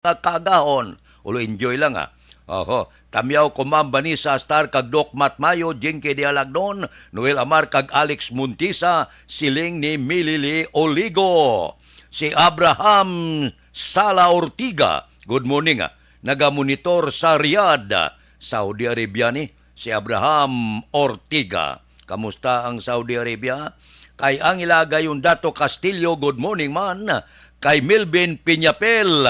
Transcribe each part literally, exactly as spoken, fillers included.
nga kaagahon. Ulo, enjoy lang, ah. Oho. Tamyaw ko, Ma'am Vanessa Star kag Doc Matt Mayo, Jinky de Alagdon, Noel Amar kag Alex Montisa, siling ni Milili Oligo. Si Abraham Sala Ortiga, good morning, ah. Nagamonitor sa Riyadh, Saudi Arabia ni si Abraham Ortiga. Kamusta ang Saudi Arabia? Kay Angela Gayondato Castillo, good morning man. Kay Melvin Piñapel,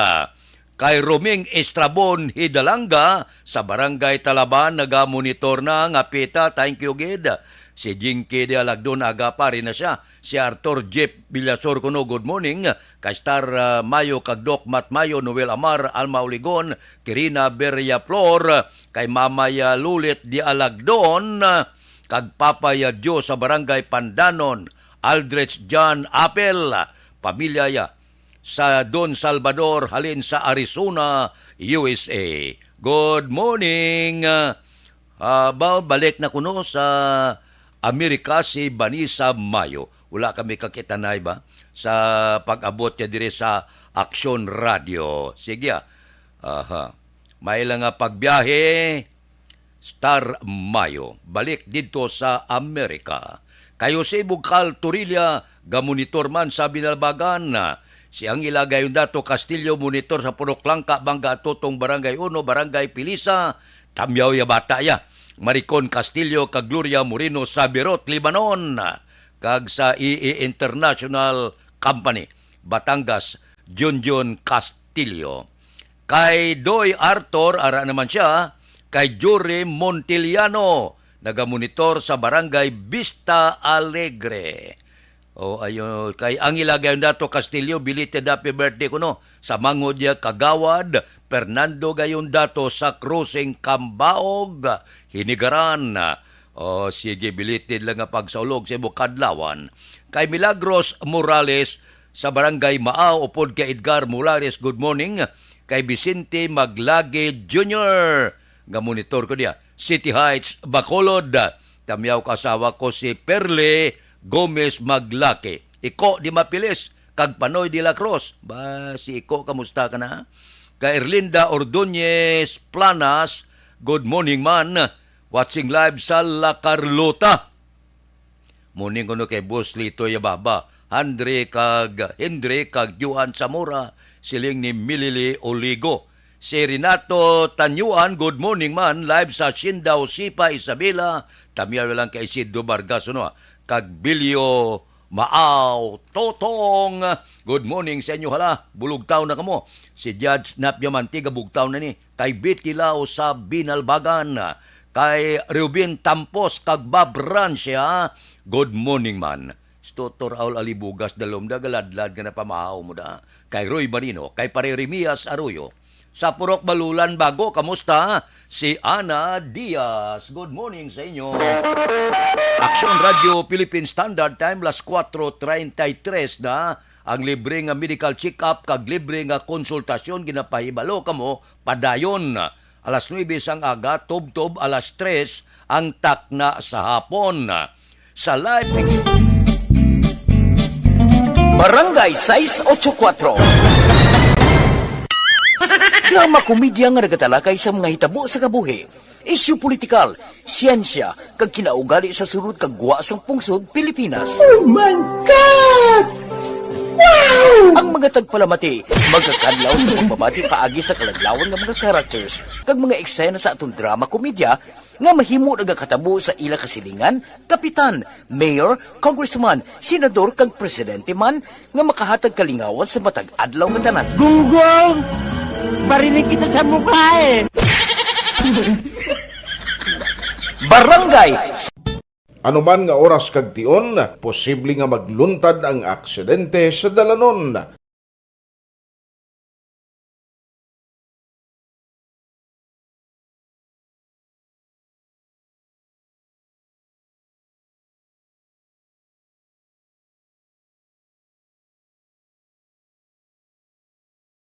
kay Roming Estrabon Hidalanga sa Barangay Talaban, nagamonitor na nga pita. Thank you, gid. Si Jinky de Alagdon, aga pa rin na siya. Si Arthur Jeff Villasor kuno, good morning. Kay Star, ah, Mayo kag Doc Matt Mayo, Noel Amar, Alma Oligon, Kirina Berria Flor, kay Mamay, ah, Lulit di Alagdon, kag Papay, ah, Joe sa Barangay Pandanon, Aldrich John Apel, pamilya, ah, sa Don Salvador, halin sa Arizona, U S A. Good morning. Ah, ba, balik na kuno sa Amerika si Vanessa Mayo. Wala kami kakitanay ba sa pag-abot niya diri sa Aksyon Radio. Sige, ah. Aha. May lang nga pagbiyahe, Star Mayo. Balik didto sa Amerika. Kay Jose Bucal Torilla, gamonitor man sa Binalbagan. Si Angela Gayondato Castillo, monitor sa Purok Langka, Banga Atutong, Barangay Uno, Barangay Pilisa. Tamyaw ya bata ya. Maricon Castillo kag Gloria Moreno sa Birot, Libanon, kag sa E E International Company, Batangas, Junjun Castillo. Kay Doy Arthur, ara naman siya, kay Jury Montiliano, nagamonitor sa Barangay Vista Alegre. O, ayo, kay Angela Gayondato Castillo, belated happy birthday kuno sa manghod niya, Kagawad Fernando Gayondato sa Crossing Cambaog, Hinigaran. O, sige, belated lang nga pagsaulog sa imo kadlawan. Kay Milagros Morales sa Barangay Maaw, upod kay Edgar Mulares, good morning. Kay Vicente Maglagi Junior, nga monitor ko niya, City Heights, Bacolod. Tamyaw ka asawa ko si Perle Gomez Maglaki. Iko di Mapilis, kag Panoy de la Cruz. Ba, si Iko, kamusta ka na? Kay Erlinda Ordonez Planas, good morning man. Watching live sa La Carlota. Morning kuno kay Boss Lito Yababa, Andre kag Hendrik kag Juan Zamora, siling ni Milili Oligo. Si Renato Tanyuan, good morning man, live sa Sindao, Sipa, Isabela, tamyaw lang kay Isidro Vargas, ano, kag Bilyo Maaw, Totong, good morning sa inyo, hala, bulugtaw na kamo. Si Judge Nap Diamante, gabugtaw na ni. Kay Betty Lao sa Binalbagan, kay Reuben Tampos kag Bob Rancia, good morning man. Si Doctor Raul Alibugas, dalom da, galadlad nga napamahaw mo da. Kay Roy Marino, kay Pare Remias Arroyo. Sa Purok Balulan, Bago, kamusta? Si Ana Diaz, good morning sa inyo. Aksyon Radio Philippine Standard Time, las kuwatro treinta y tres na. Ang libre nga medical check-up kag libre nga konsultasyon ginapahibalo kamo padayon. Alas nuebe sang aga, tubtob alas tres ang takna sa hapon. Sa live ex- Barangay sais ocho kuatro. Drama komedya nga nagatalakay sa mga hitabo sa kabuhi, isyu politikal, siyensya, kag kinaugali sa sulod kag gwa sang pungsod Pilipinas. Oh my God! Wow! Ang mga tagpalamati magakadlaw sa pagbabati paagi sa kaladlawan nga mga characters kag mga eksena sa aton drama komedya nga mahimo nagakatabo sa ila kasilingan, kapitan, mayor, congressman, senador, kag presidente man nga makahatag kalingawan sa matag adlaw nga tanan. Gunggong! Barinig kita sa mukha eh! Barangay. Anuman nga oras kag tion, posible nga magluntad ang aksidente sa dalanon.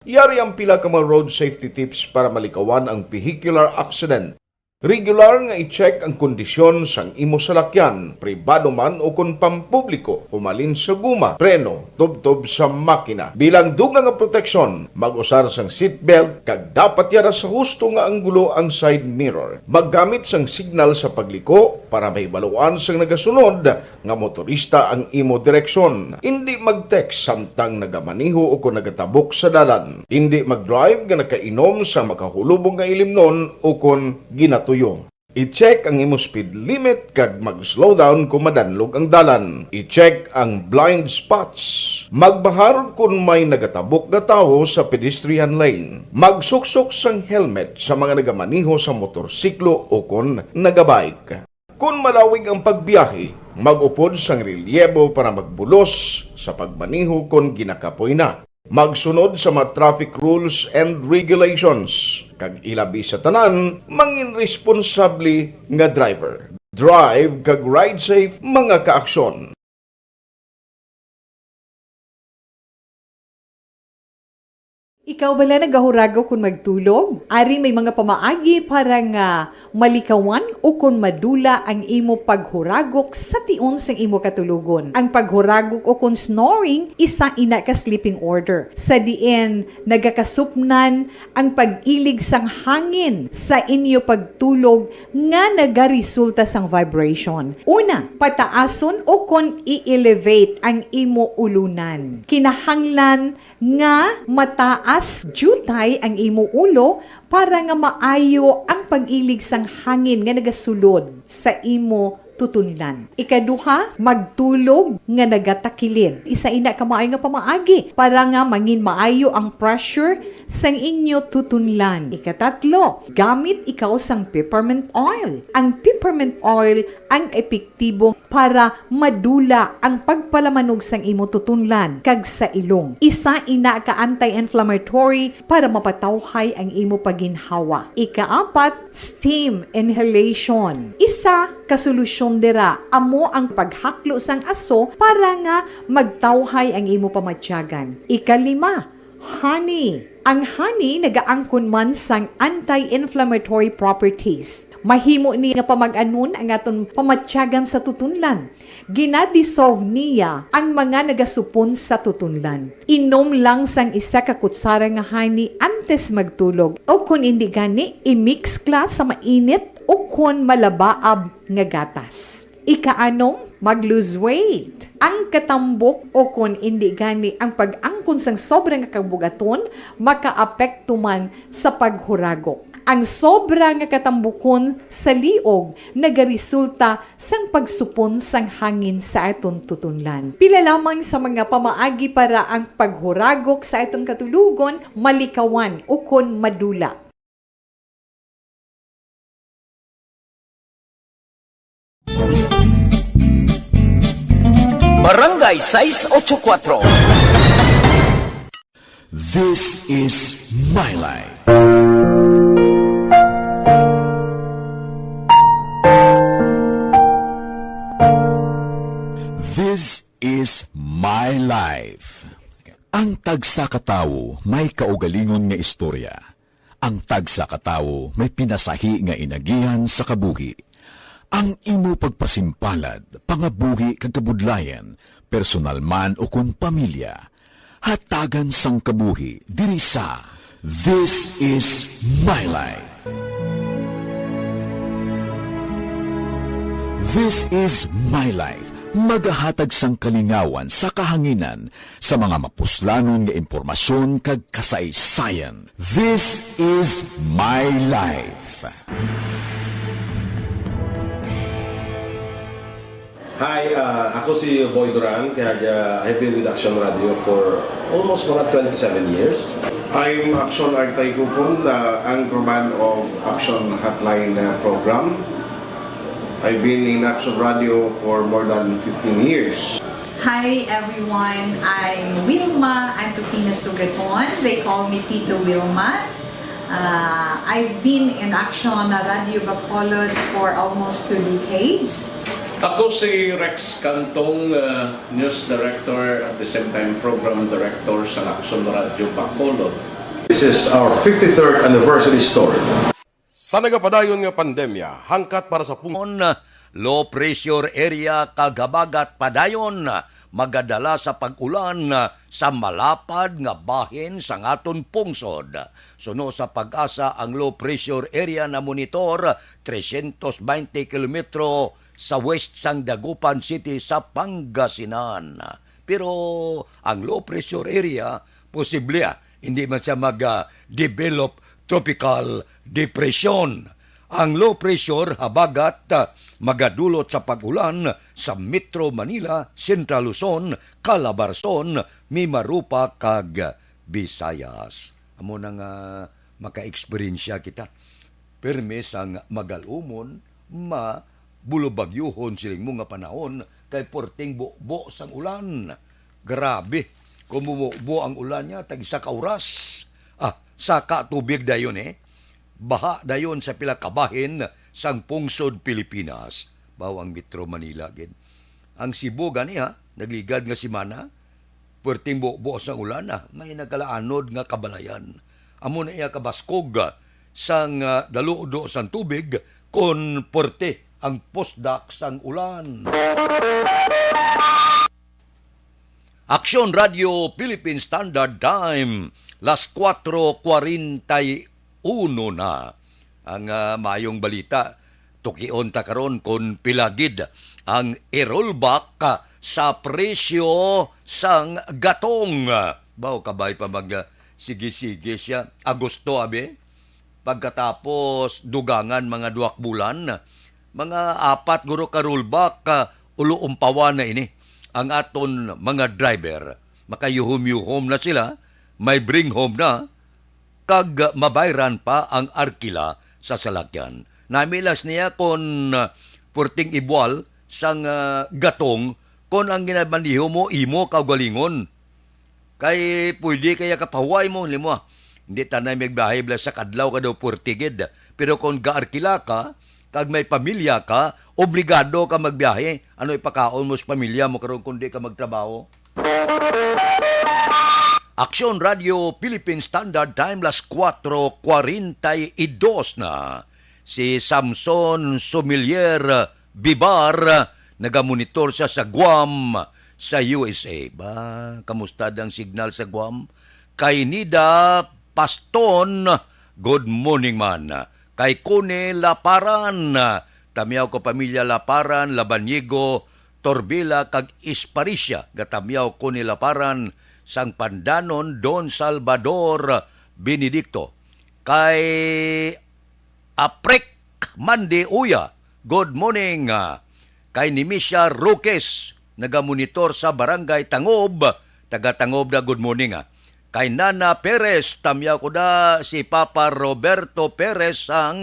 Yari ang pila ka mga road safety tips para malikawan ang vehicular accident. Regular nga i-check ang kondisyon sang imo salakyan, pribado man o kon pampubliko, humalin sa guma, preno, tubtob sa makina. Bilang dugang nga proteksyon, mag-usar sang seatbelt kag dapat yara sa husto nga anggulo ang side mirror. Maggamit sang signal sa pagliko para mahibaluan sang nagasunod nga motorista ang imo direksyon. Indi mag-text samtang nagamaneho o kon nagatabok sa dalan. Indi mag-drive nga nakainom sa makahulubong nga ilimnon o kon ginatuyo. I-check ang imo speed limit kag mag-slow down kon madanlog ang dalan. I-check ang blind spots. Magbahar kon may nagatabok nga tawo sa pedestrian lane. Magsuksok sang helmet sa mga nagamaneho sa motorsiklo o kon nagabike. Kon malawig ang pagbiyahe, mag-upod sang relyebo para magbulos sa pagmaneho kon ginakapoy na. Magsunod sa mga traffic rules and regulations, kag ilabi sa tanan, mangin responsable nga driver. Drive kag ride safe, mga kaaksyon. Ikaw bala nagahuragok kon magtulog? Ari may mga pamaagi para nga malikawan o kon madula ang imo paghuragok sa tion sang imo katulogon. Ang paghuragok o kon snoring, isa ina ka sleeping order, sa diin nagakasupnan ang pag-ilig sang hangin sa inyo pagtulog nga nagaresulta sang vibration. Una, pataason o kon i-elevate ang imo ulunan. Kinahanglan nga mataas diutay ang imo ulo para nga maayo ang pag-ilig sang hangin nga nagasulod sa imo tutunlan. Ikaduha, magtulog nga nagatakilid. Isa ina ka maayo nga pamaagi para nga mangin maayo ang pressure sang inyo tutunlan. Ikatatlo, gamit ikaw sang peppermint oil. Ang peppermint oil ang epektibo para madula ang pagpalamanog sang imo tutunlan kag sa ilong. Isa ina ka anti-inflammatory para mapatawhay ang imo pagginhawa. Ikaapat, steam inhalation. Isa ka solusyon dira amo ang paghaklo sang aso para nga magtawhay ang imo pamatyagan. Ikalima, honey. Ang honey nagaangkon man sang anti-inflammatory properties. Mahimo ni nga pamag-anon ang aton pamatyagan sa tutunlan. Gina-dissolve niya ang mga nagasupon sa tutunlan. Inom lang sang isa ka kutsara nga honey antes magtulog, o kon indi gani, i-mix kla sa mainit o kon malabaab nga gatas. Ikaanom, mag-lose weight. Ang katambok o kon indi gani ang pag-angkon sang sobra nga kabugaton makaapekto man sa paghuragok. Ang sobra nga katambukon sa liog nagaresulta sang pagsupon sang hangin sa aton tutunlan. Pila lamang sa mga pamaagi para ang paghuragok sa aton katulogon malikawan ukon madula. Barangay Sais Ocho Cuatro. This is my life. This is my life. Ang tagsa ka tawo may kaugalingon nga istorya. Ang tagsa ka tawo may pinasahi nga inagihan sa kabuhi. Ang imo pagpasimpalad, pangabuhi kag kabudlayan, personal man ukon pamilya, hatagan sang kabuhi diri sa This Is My Life. This Is My Life, magahatag sang kalingawan sa kahanginan sa mga mapuslanon nga impormasyon kag kasaysayan. This Is My Life. Hi, ah, ako si Boy Duran, kag, ah, I've been with Action Radio for almost mga twenty-seven years. I'm Action Artay Kupon, the anchorman of Action Hotline, uh, program. I've been in Action Radio for more than fifteen years. Hi everyone, I'm Wilma Antupina Sugaton. They call me Tito Wilma. Uh, I've been in Action Radio Bacolod for almost two decades. Ako si Rex Cantong, uh, news director, at the same time program director sa Action Radio Bacolod. This is our fifty-third anniversary story. Ang nagapadayon nga pandemya, hangkat para sa pung- On, low pressure area kag habagat padayon magadala sa pag-ulan sa malapad nga bahin sang aton pungsod. Suno sa PAGASA, ang low pressure area na monitor trescientos veinte kilometro sa west sang Dagupan City sa Pangasinan. Pero ang low pressure area posible, ah, hindi man siya mag, ah, develop tropical depression. Ang low pressure habagat, ah, magadulot sa pag-ulan sa Metro Manila, Central Luzon, Calabarzon, Mimaropa kag Visayas. Amo na nga maka-eksperyensya kita. Permi sang magalumon, mabulubagyohon siling mo nga panahon kay porting bubo sang ulan. Grabe, kung bumubo ang ulan niya, tag isa ka oras. Ah, saka tubig dayon eh. Baha dayon sa pila ka bahin sang pungsod Pilipinas. Baw ang Metro Manila gid. Ang Cebu gani ha, nagligad nga semana, perting bubo sang ulan, ah, may nagkalaanod nga kabalayan. Amo na iya kabaskog, ah, sang, ah, daludo sang tubig kon puwerte ang pusdak sang ulan. Aksyon Radio Philippine Standard Time, las kuwatro kwarenta y uno na. Ang, ah, maayong balita, tukion ta karon kon pila gid ang i-rollback, ah, sa presyo sang gatong. Baw, kabay pa mag, ah, sige-sige siya. Agosto, abi? Pagkatapos dugangan mga duha ka bulan, mga apat guro ka rollback, ah, ulo-umpawan na ini ang aton mga driver. Makayuhom-yuhom na sila, may bring home na, kag mabayran pa ang arkila sa salakyan. Namilas niya kon, ah, purting ibwal sang, ah, gatong kon ang ginamaneho mo imo kaugalingon. Kay pwede kaya kapahuway mo, limo, ah. Hindi tanay magbiyahe bala sa kadlaw ka daw purtigid. Pero kung gaarkila ka, kag may pamilya ka, obligado ka magbiyahe. Ano ipakaon mo sa pamilya mo karon kung di ka magtrabaho? Aksyon Radio Philippine Standard Time, las kuwatro kwarenta y dos na. Si Samson Sumilier Bibar, nagamonitor siya sa Guam, sa U S A. Ba, kamusta ang signal sa Guam? Kay Nida Paston, good morning man. Kay Connie Laparan, tamyaw ko pamilya Laparan, Labanyego, Torbila kag Esparicia, gatamyaw ko ni Laparan sang Pandanon, Don Salvador Benedicto. Kay Aprek Mandi Uya, good morning. Ah, kay Nimisia Roques, nagamonitor sa Barangay Tangob, taga Tangob na, good morning, ah. Kay Nana Perez, tamyaw ko da si Papa Roberto Perez sang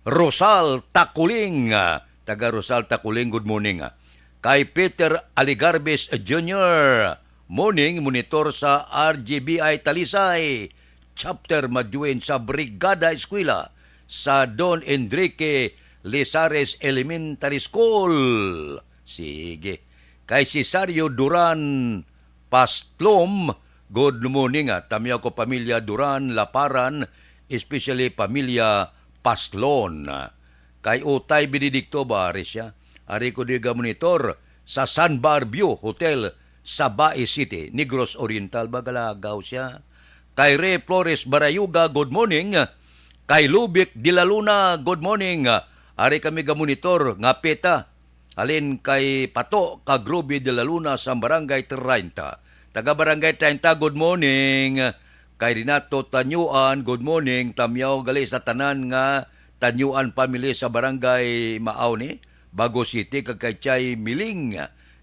Rosal Takuling, ah, taga Rosal Takuling, good morning, ah. Kay Peter Aligarbes Junior, morning, monitor sa R G B I Talisay, chapter, maduin sa Brigada Eskwela sa Don Enrique Lizares Elementary School. Sige. Kay Cesario Duran Paslom, good morning, ah. Tamyaw ko pamilya Duran, Laparan, especially pamilya Paslon. Kay Utay Benedicto ba, ari siya? Ari ko di ga monitor sa Sunbar View Hotel, Sabay City, Negros Oriental, ba, galagaw siya. Kay Re Flores Barayuga, good morning. Kay Lubic de la Luna, good morning. Ari kami ga monitor nga peta. Halin kay Pato kag Ruby de la Luna sa Barangay treinta. Taga Barangay treinta, good morning. Kay Renato Tanyuan, good morning. Tamyaw gali sa tanan nga Tanyuan family sa Barangay Maawni, Bago City, kag kay Chay Miling,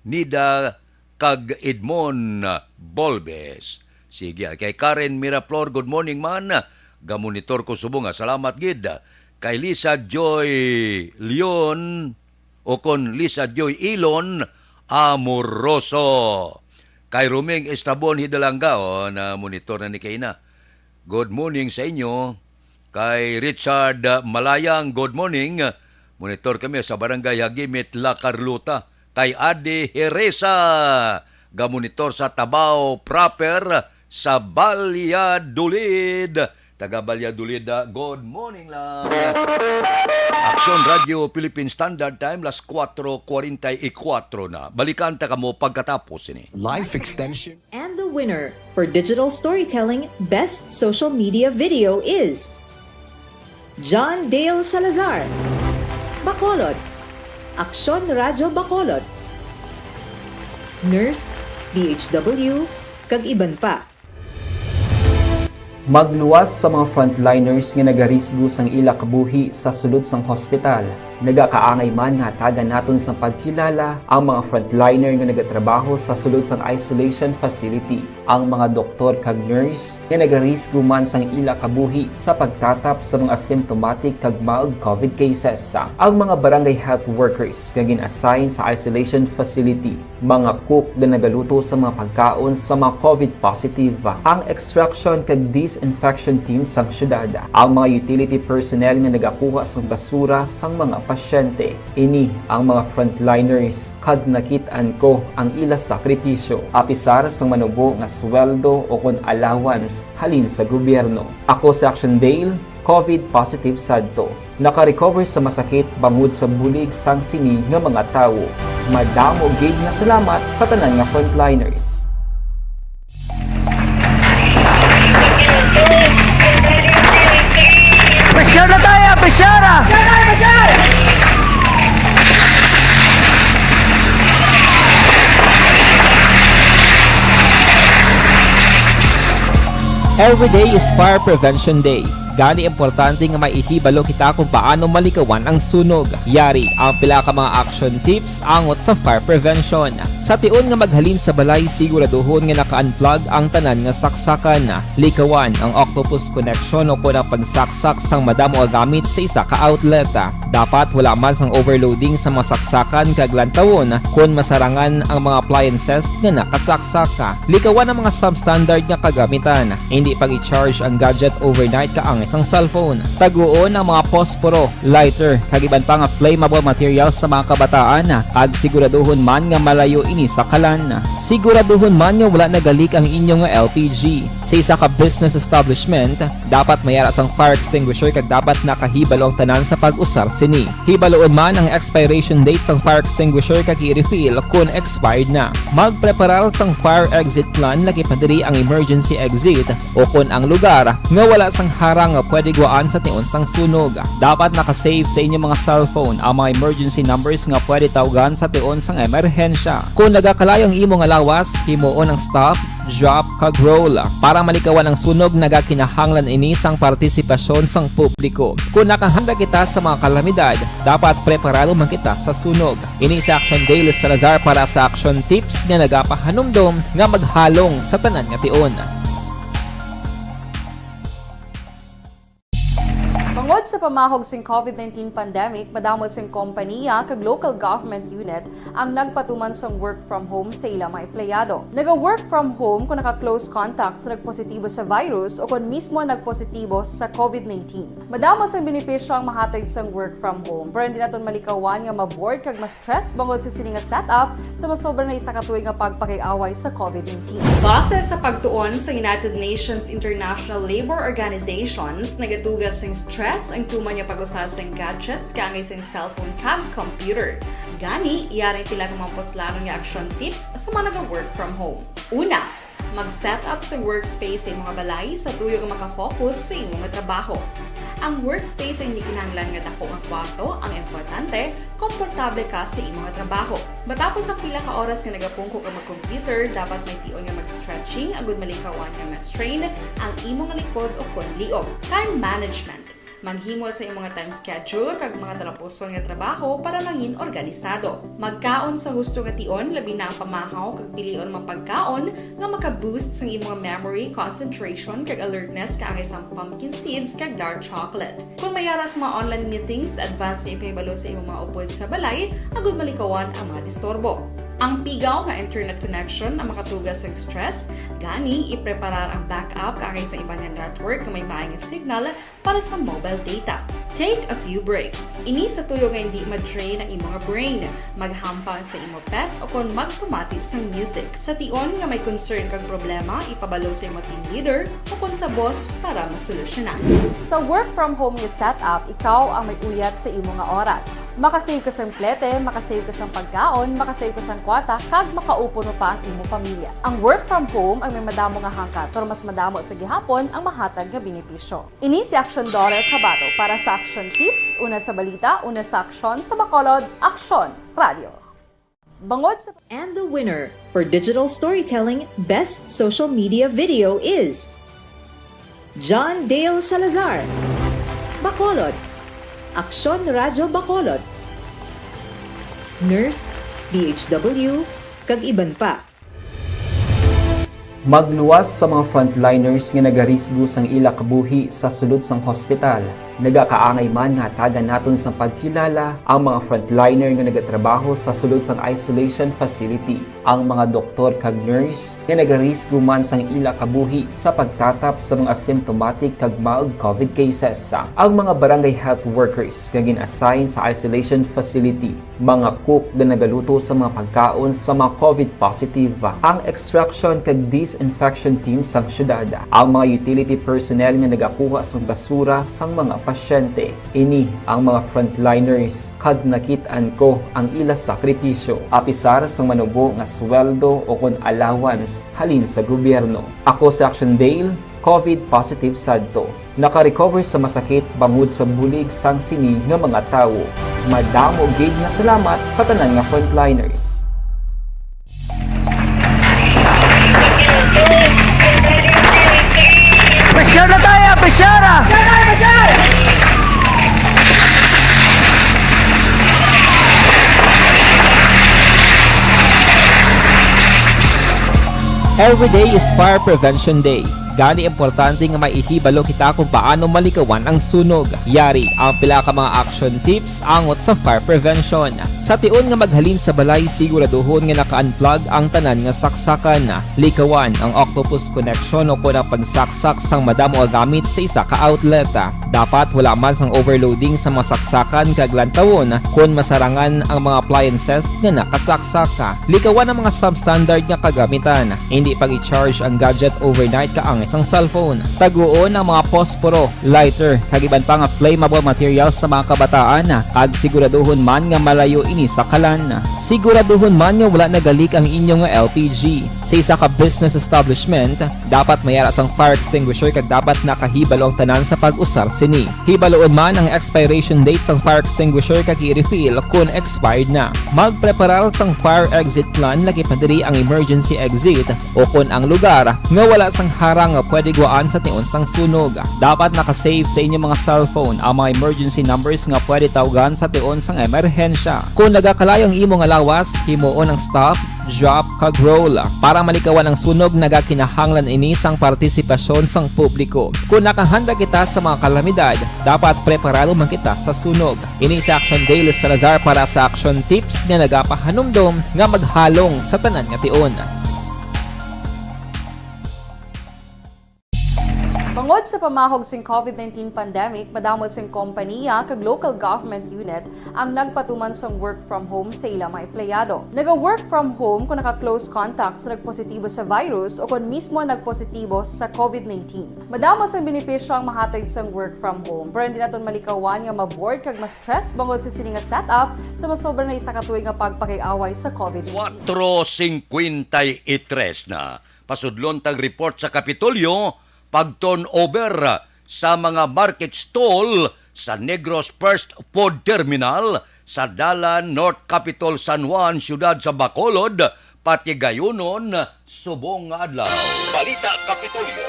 Nida, kag Edmond Bolbes. Sige, kay Karen Miraflor, good morning man. Gamonitor ko subong nga. Salamat gid. Kay Lisa Joy Leon, o kon Lisa Joy Ilon Amoroso. Kay Roming Estrabon Hidalanga, o, na monitor na ni kaina. Good morning sa inyo. Kay Richard, ah, Malayang, good morning. Monitor kami sa Barangay Hagimit, La Carlota. Kay Adi Heresa, gamonitor sa Tabaw Proper, sa Valladolid. taga Valladolid, ah, good morning lang. Aksyon Radio Philippine Standard Time, las kuwatro kwarenta y kuwatro na. Balikan ta kamo pagkatapos ini. Life extension. And the winner for digital storytelling best social media video is John Dale Salazar, Bacolod, Aksyon Radyo Bacolod, Nurse, D H W, kag iban pa. Magluwas sa mga frontliners nga nagarisgo sang ila kabuhi sa sulod sang hospital. Nagakaangay man nga hatagan naton sang pagkilala ang mga frontliner nga nagatrabaho sa sulod sang isolation facility, ang mga doktor kag nurse nga nagarisgo man sang ila kabuhi sa pagtatap sa mga asymptomatic kag mild COVID cases, ang mga barangay health workers nga gin-assign sa isolation facility, mga cook nga nagaluto sa mga pagkaon sa mga COVID positive, ang extraction kag disinfection team sang syudad, ang mga utility personnel nga nagakuha sang basura sang mga pasyente. Ini ang mga frontliners, kag nakit-an ko ang ila sakripisyo, apisar sang manubo nga sweldo o kon allowance halin sa gobyerno. Ako si Action Dale, COVID positive sadto. Naka-recover sa masakit bangod sa bulig sang sini nga mga tawo. Madamo gid nga salamat sa tanan nga frontliners. Pressure na tayo! Pressure na! Every day is Fire Prevention Day. Gani, importante nga may ihibalo kita kung paano malikawan ang sunog. Yari ang pila ka mga action tips angot sa fire prevention. Sa tion nga maghalin sa balay, siguraduhon nga naka-unplug ang tanan nga saksakan. Likawan ang octopus connection o kon ang pagsaksak sang madamo nga gamit sa isa ka outlet. Dapat wala man sang overloading sa mga saksakan kag lantawon kon masarangan ang mga appliances nga nakasaksak. Likawan ang mga substandard nga kagamitan. Indi pag-i-charge ang gadget overnight kaangay sang cellphone. Taguon ang mga posporo, lighter, kag iban pa nga flammable materials sa mga kabataan, kag siguraduhon man nga malayo ini sa kalan. Siguraduhon man nga wala nagalik ang inyo nga L P G. Sa isa ka business establishment, dapat may ara sang fire extinguisher kag dapat nakahibalo ang tanan sa pag-usar sini. Hibaloon man ang expiration date sang fire extinguisher kag i-refill kon expired na. Magpreparar sang fire exit plan, lakip na diri ang emergency exit o kon ang lugar nga wala sang harang nga pwede guwaan sa tion sang sunog. Dapat naka-save sa inyo mga cellphone ang mga emergency numbers nga pwede tawgan sa tion sang emerhensya. Kon nagakalayo ang imo nga lawas, himuon ang stop, drop, kag roll. Para malikawan ang sunog, nagakinahanglan ini sang partisipasyon sang publiko. Kon nakahanda kita sa mga kalamidad, dapat preparado man kita sa sunog. Ini si Action Dale Salazar para sa Action Tips nga nagapahanumdom nga maghalong sa tanan nga tion. Bangod sa pamahog sing COVID nineteen pandemic, madamo sing kompaniya kag local government unit ang nagpatuman sang work from home sa ila mga empleyado. Naga-work from home kon naka-close contact sa nagpositibo sa virus o kon mismo nagpositibo sa COVID nineteen. Madamo sang benepisyo ang mahatag sang work from home, pero hindi naton malikawan nga ma-bored kag ma-stress bangod sa sini nga setup sa masobra na isa ka tuig nga pagpakig-away sa COVID nineteen. Base sa pagtuon sa United Nations International Labour Organizations, nagatuga sing stress ang tuman nga pag-usa sing gadgets kaangay sing cellphone kag computer. Gani, yari ang pila ka mga puslanon nga action tips sa mga naga-work from home. Una, mag-set up sa workspace sa imo nga balay sa tuyo nga maka-focus sa imo nga trabaho. Ang workspace ay hindi kinahanglan nga dako nga kwarto, ang importante, komportable ka sa imo nga trabaho. Matapos ang pila ka oras nga nagapungko ka mag-computer, dapat may tion nga mag-stretching agud malikawan nga ma-strain ang imo nga likod o kon liog. Time management. Maghimo sa imo nga time schedule kag mga talapuson nga trabaho para mangin organisado. Magkaon sa husto nga tion, labi na ang pamahaw, kag pilion ang mga pagkaon nga maka-boost sang imo nga memory, concentration, kag alertness, kaangay sang pumpkin seeds kag dark chocolate. Kon may ara sa mga online meetings, advance nga ipahibalo sa imo mga upod sa balay agud malikawan ang mga disturbo. Ang pigaw nga internet connection ang makatuga sa stress, gani ipreparar ang backup kaangay sa iban nga network nga may maayong signal para sa mobile data. Take a few breaks. Ini sa tuyo nga hindi ma-drain ang imo nga brain, maghampang sa imo pet, o kon magpamati sang music. Sa tion nga may concern kag problema, ipabalo sa imo team leader o kon sa boss para masolusyonan. Sa work from home nga setup, ikaw ang may uyat sa imo nga oras. Makasave ka sang plete, makasave ka sang pagkaon, makasave ka sang kwarta, kag makaupo pa ang imo pamilya. Ang work from home ang may madamo nga hangkat, pero mas madamo sa gihapon ang mahatag nga benepisyo. Ini si Action Daughter Kabato para sa Action Tips, una sa balita, una sa aksyon, sa Bacolod, Aksyon Radio. Bangod sa And the winner for digital storytelling best social media video is John Dale Salazar, Bacolod, Aksyon Radyo Bacolod, nurse, B H W, kag iban pa. Magluwas sa mga frontliners nga nagarisgo sang ila kabuhi sa sulod sang hospital. Nagakaangay man nga hatagan naton sang pagkilala ang mga frontliner nga nagatrabaho sa sulod sang isolation facility, ang mga doktor kag nurse nga nagarisgo man sang ila kabuhi sa pagtatap sa mga symptomatic kag mild covid cases, ang mga barangay health workers nga gin-assign sa isolation facility, mga cook nga nagaluto sa mga pagkaon sa mga covid positive, ang extraction kag disinfection team sang syudad, ang mga utility personnel nga nagakuha sang basura sang mga pasyente. Ini ang mga frontliners, kag nakit-an ko ang ila sakripisyo, apisar sang manubo nga sweldo o kon allowance halin sa gobyerno. Ako si Action Dale, covid positive sadto. Naka-recover sa masakit bangod sa bulig sang sini nga mga tawo. Madamo gid nga salamat sa tanan nga frontliners. Pressure na tayo! Pressure na! Every day is Fire Prevention Day. Gani, importante nga may ihibalo kita kung paano malikawan ang sunog. Yari ang pila ka mga action tips angot sa fire prevention. Sa tion nga maghalin sa balay, siguraduhon nga naka-unplug ang tanan nga saksakan. Likawan ang octopus connection o kon ang pagsaksak sang madamo nga gamit sa isa ka outlet. Dapat wala man sang overloading sa mga saksakan kag lantawon kon masarangan ang mga appliances nga nakasaksak. Likawan ang mga substandard nga kagamitan. Hindi pag-i-charge ang gadget overnight kaangay sang cellphone. Taguon ang mga posporo, lighter, kag iban pa nga flammable materials sa mga kabataan, kag siguraduhon man nga malayo ini sa kalan. Siguraduhon man nga wala nagalik ang inyo nga L P G. Sa isa ka business establishment, dapat may ara sang fire extinguisher kag dapat nakahibalo ang tanan sa pag-usar sini. Hibaloon man ang expiration date sang fire extinguisher kag i-refill kon expired na. Magpreparar sang fire exit plan, lakip na diri ang emergency exit o kon ang lugar nga wala sang harang nga pwede guwaan sa tion sang sunog. Dapat naka-save sa inyo mga cellphone ang mga emergency numbers nga pwede tawgan sa tion sang emerhensya. Kon nagakalayo ang imo nga lawas, himuon ang stop, drop, kag roll. Para malikawan ang sunog, nagakinahanglan ini sang partisipasyon sang publiko. Kon nakahanda kita sa mga kalamidad, dapat preparado man kita sa sunog. Ini si Action Dale Salazar para sa Action Tips nga nagapahanumdom nga maghalong sa tanan nga tion. Bangod sa pamahog sing covid nineteen pandemic, madamo sing kompaniya kag local government unit ang nagpatuman sang work from home sa ila mga empleyado. Naga-work from home kung naka-close contact sa nagpositibo sa virus o kon mismo nagpositibo sa covid nineteen. Madamo sang benepisyo ang mahatag sang work from home, pero hindi naton malikawan nga ma-bored kag ma-stress bangod sa sini nga setup sa masobra na isa ka tuig nga pagpakig-away sa covid nineteen. Kuwatro singkwenta y tres na. Pasudlon tag report sa Kapitolyo, pag-turnover sa mga market stall sa Negros First Food Terminal sa Dalan North Capitol, San Juan, siyudad sa Bacolod, patigayunon subong nga adlaw. Balita Kapitolyo.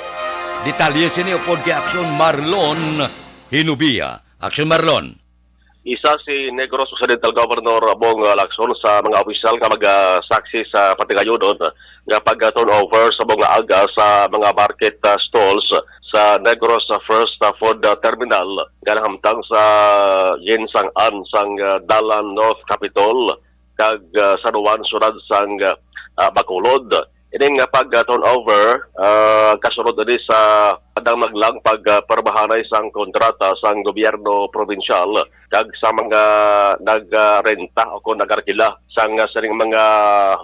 Detalye sini upod kay Aksyon Marlon Hinubia. Aksyon Marlon. Isa si Negros Occidental Governor Bong Lacson sa mga opisyal nga magasaksi sa patigayunon nga pag-turnover sa mga aga sa mga market, ah, stalls sa Negros, ah, First, ah, Food, ah, Terminal nga nahamtang sa ginsang-an sang, ah, Dalan North Capitol. kag, ah, San Juan, siyudad sang, ah, Bacolod. Ini nga pag, ah, turnover, ah, kasunod ini sa kadanglag lang pag, ah, permahanay sang kontrata sang gobyerno probinsyal kag sa mga nagrenta o kung nagarkila sang, ah, sining mga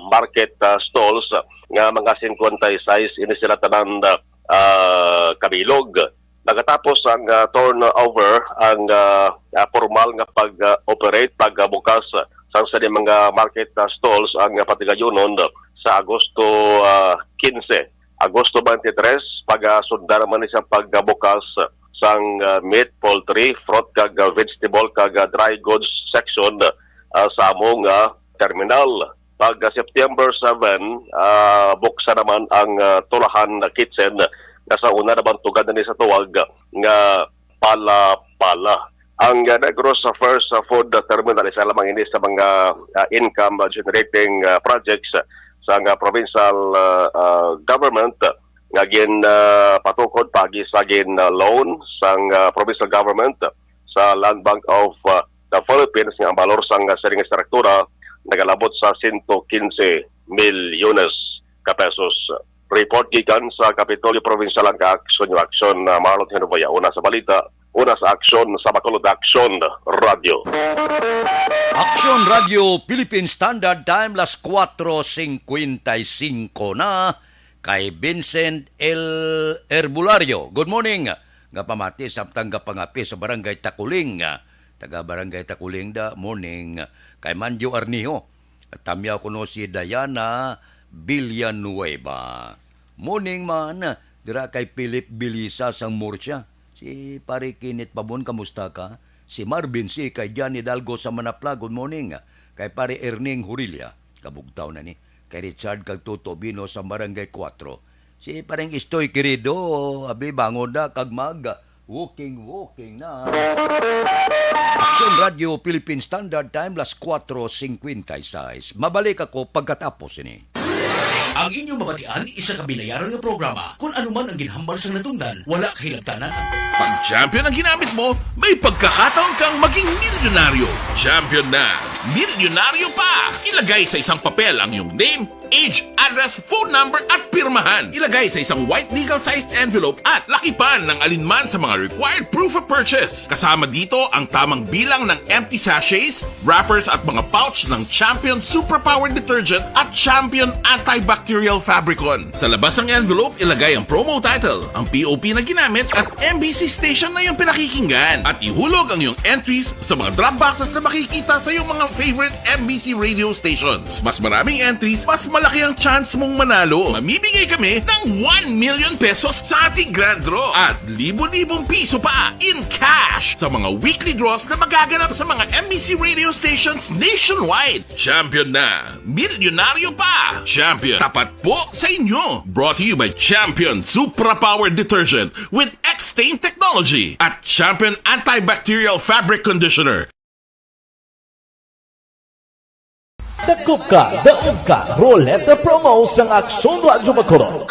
market, ah, stalls nga mga singkwenta y seis ini sila tanan, ah, kabilog. Nagatapos ang, ah, turnover, ang, ah, ah, formal nga pag-operate, pagbukas sang sini mga market, ah, stalls ang, ah, patigayunon sa Agosto, ah, quince. Agosto twenty-three, pagasundar man ni sa pagbukas sang, ah, meat, poultry, fruit kag, ah, vegetable kag, ah, dry goods section, ah, sa amo nga terminal. Pag, ah, September seven, ah, buksan naman ang, ah, Tulahan Kitchen nga sa una nabantugan na ni sa tuwag nga Pala-Pala. Ang, ah, Negros First, ah, Food Terminal, isa lamang ini sa mga, ah, income generating, ah, projects sa nga provincial, ah, ah, government nga gin, ah, patukod paagi sa gin, ah, loan sang, ah, provincial government sa Land Bank of, ah, the Philippines nga ang balor sang, ah, sining estruktura nagalabot sa sento quince milyones ka pesos. Report gikan sa Kapitolyo Provincial ang Aksyon Aksyon, ah, Marlon Henoboya. Una sa balita, una sa aksyon sa Bacolod, Aksyon Radio. Aksyon Radio Philippine Standard Time, las kuatro singkwenta y singko na. Kay Vincent L. Herbulario, good morning. Nga pamati samtang gapangape sa Barangay Takuling. Taga Barangay Takuling da, morning. Kay Manjo Arniho, tamyaw kuno si Diana Villanueva. Morning man, dira kay Philip Bilisa sang Murcia. Si Pare Kenneth Pabon, kamusta ka? Si Marvin C. kay Jan Hidalgo sa Manapla, good morning. Kay Pare Erning Hurilia, kabugtaw na ni. Kay Richard kag Toto Bino sa Barangay Cuatro. Si Pareng Istoy Querido, abi, bangon na kag mag walking, walking na. Aksyon Radio Philippine Standard Time, las kuatro singkwenta y seis. Mabalik ako pagkatapos ini. Ang inyong mabatian, isa ka binayaran nga programa. Kung ano man ang ginhambal sang natungdan, wala kahilabtanan. Pag champion ang ginamit mo, may pagkakataon kang maging milyonaryo. Champion na, milyonaryo pa! Ilagay sa isang papel ang iyong name, age, address, phone number, at pirmahan. Ilagay sa isang white legal-sized envelope at lakipan ng alinman sa mga required proof of purchase. Kasama dito ang tamang bilang ng empty sachets, wrappers, at mga pouch ng Champion Superpower Detergent at Champion Antibacterial Fabricon. Sa labas ng envelope, ilagay ang promo title, ang P O P na ginamit, at M B C station na iyong pinakikinggan. At ihulog ang iyong entries sa mga drop boxes na makikita sa iyong mga favorite M B C radio stations. Mas maraming entries, mas malaki ang chance mong manalo. Mamimigay kami ng one million pesos sa ating grand draw at libo-libong piso pa in cash sa mga weekly draws na magaganap sa mga M B C radio stations nationwide. Champion na! Milyonaryo pa! Champion, tapat po sa inyo! Brought to you by Champion Supra Power Detergent with X-Stain Technology at Champion Antibacterial Fabric Conditioner. Dakop ka, daog ka, Roleta Promo sang Aksyon Radyo Bacolod.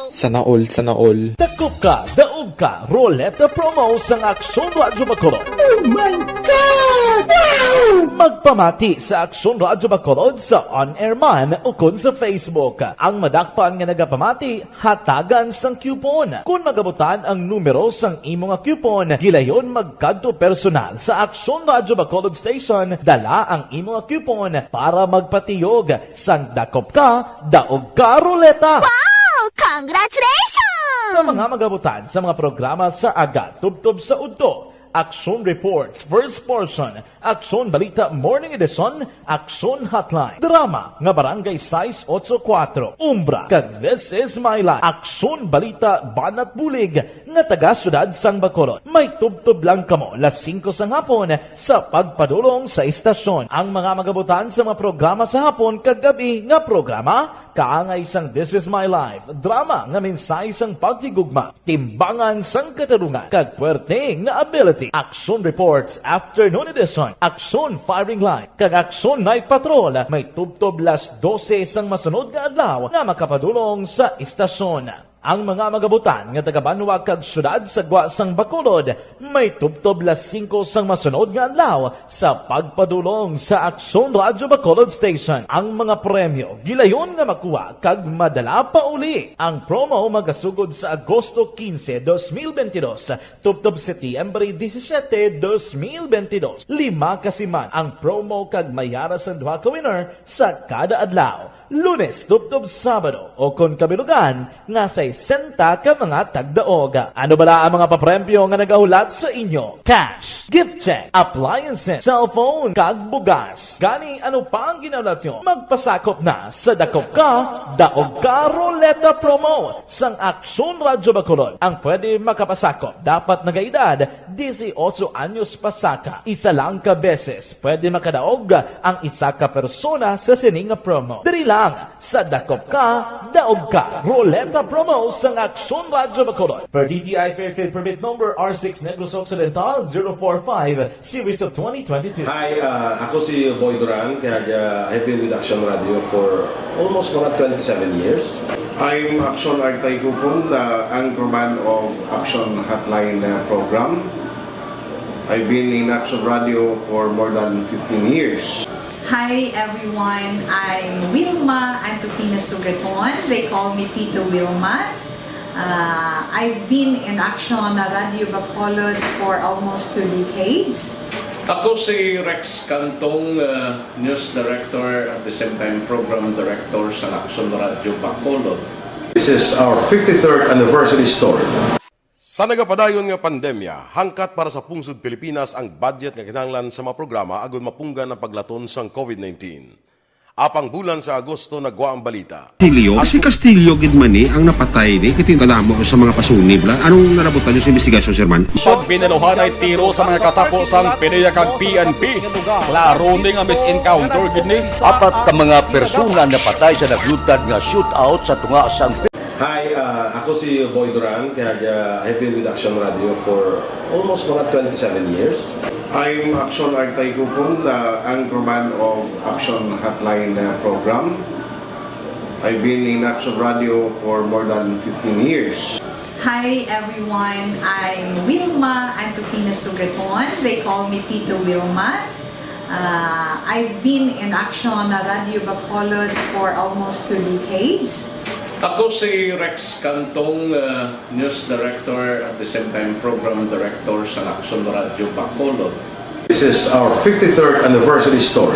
Sana all, sana all. Dakop ka, daog ka, Roleta Promo sang Aksyon Radyo Bacolod. Oh my God! Wow! Magpamati sa Aksyon Radyo Bacolod sa on-air man ukon sa Facebook. Ang madakpan nga nagapamati, hatagan sang coupon. Kon magabutan ang numero sang imo nga coupon, gilayon magkadto personal sa Aksyon Radyo Bacolod Station, dala ang imo nga coupon para magpatiyog sang dakop ka, daog ka, Roleta. Wow! Congratulations! Sa mga magabutan sa mga programa sa aga, tubtob sa udto, Aksyon Reports, First Portion, Aksyon Balita Morning Edition, Aksyon Hotline, drama nga Barangay sais otso kuwatro, Umbra, kag This Is My Life, Aksyon Balita Banat Bulig nga taga Siyudad sang Bacolod. May tubtob lang kamo las singko sang hapon sa pagpadulong sa istasyon. Ang mga magabutan sa mga programa sa hapon kag gab-i nga programa, kaangay sang This Is My Life, drama nga mensahe sang paghigugma, timbangan sang katarungan, kag puwerte nga ability. Aksyon Reports Afternoon Edition, Aksyon Firing Line, kag Aksyon Night Patrol may tubtob las dose sang masunod nga adlaw nga makapadulong sa istasyon. Ang mga magabutan nga taga-banwa kag syudad sa gwa sang Bacolod may tubtob las singko sang masunod nga adlaw sa pagpadulong sa Aksyon Radyo Bacolod Station. Ang mga premyo gilayon nga makuha kag madala pa uli. Ang promo magasugod sa Agosto quince, dos mil veintidós, tubtob Setyembre disisiete, dos mil veintidós. Lima ka siman ang promo kag may ara sang duha ka winner sa kada adlaw, Lunes tubtob Sabado, o kon kabilugan nga sesenta ka mga tagdaog. Ano bala ang mga papremyo nga nagahulat sa inyo? Cash, gift check, appliances, cellphone, kag bugas. Gani, ano pa ang ginahulat nyo? Magpasakop na sa Dakop Ka, Daog Ka Roleta Promo sang Aksyon Radyo Bacolod. Ang pwede makapasakop dapat nagaedad dieciocho anyos pasaka. Isa lang ka beses pwede makadaog ang isa ka persona sa sini nga promo. Diri lang sa Dakop Ka, Daog Ka Roleta Promo sang Aksyon Radyo Bacolod. Per D T I Fair Trade Permit Number R six Negros Occidental zero four five, Series of twenty twenty-two. Hi, uh, ako si Boy Duran, kag uh, I've been with Action Radio for almost mga twenty-seven years. I'm Action Artay Kupon, the anchorman of Action Hotline uh, program. I've been in Action Radio for more than fifteen years. Hi everyone, I'm Wilma Antokina Sugaton. They call me Tito Wilma. Uh, I've been in Action Radio Bacolod for almost two decades. Ako si Rex Cantong, uh, news director, at the same time program director sa Action Radio Bacolod. This is our fifty-third anniversary story. Sa nagapadayon nga pandemya, hangkat para sa pungsod Pilipinas ang budget nga kinahanglan sa mga programa agud mapunggan ang paglaton sang covid nineteen. Apang bulan sa Agosto nagwa ang balita. Castillo? Si Castillo gid man ni ang napatay ni, kay tingala mo sa mga pasunib la. Anong nalabutan niyo sa investigasyon, Sir Man? Siyam binaluhanay tiro sa mga katapo sang PDEA kag P N P. Klaro ni nga mis-encounter gid ni. Apat ka mga persona napatay sa naglutad nga shootout sa tunga sang Hi, uh, ako si Boy Duran, kag uh, I've been with Action Radio for almost mga twenty-seven years. I'm Action Artay Kupon, the anchorman of Action Hotline uh, program. I've been in Action Radio for more than fifteen years. Hi everyone, I'm Wilma Antokina Sugaton. They call me Tito Wilma. Uh, I've been in Action Radio Bacolod for almost two decades. Ako si Rex Cantong, uh, news director, at the same time program director sa Action Radio Bacolod. This is our fifty-third anniversary story.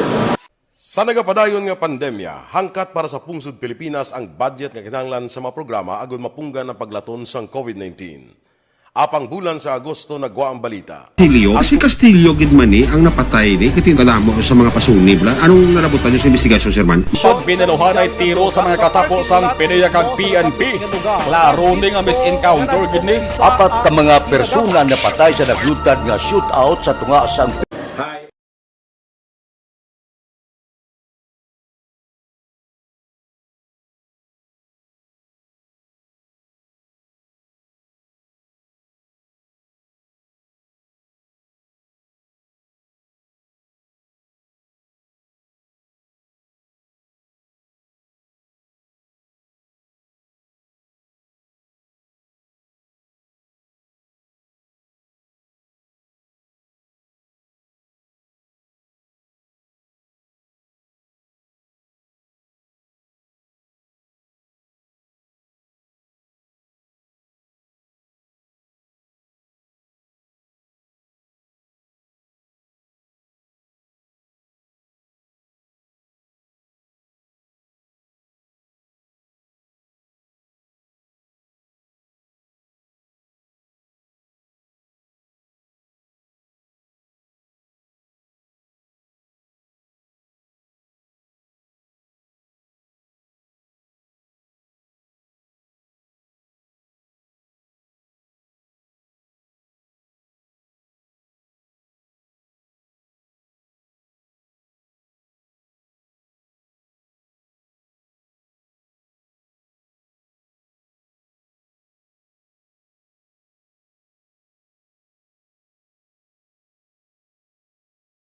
Sa nagapadayon nga pandemya, hangkat para sa pungsod Pilipinas ang budget nga kinahanglan sa mga programa agud mapunggan ang paglaton sang covid nineteen. Apang bulan sa Agosto nagwa ang balita. Castillo? Si Castillo gid man ni ang napatay ni, kay tingala mo sa mga pasunib la. Anong nalabutan niyo sa investigasyon, Sir Man? Siyam binaluhanay tiro sa mga katapo sang PDEA kag P N P. Klaro ni nga mis-encounter gid ni. Apat ka mga persona napatay sa naglutad nga shootout sa tunga sang Hi.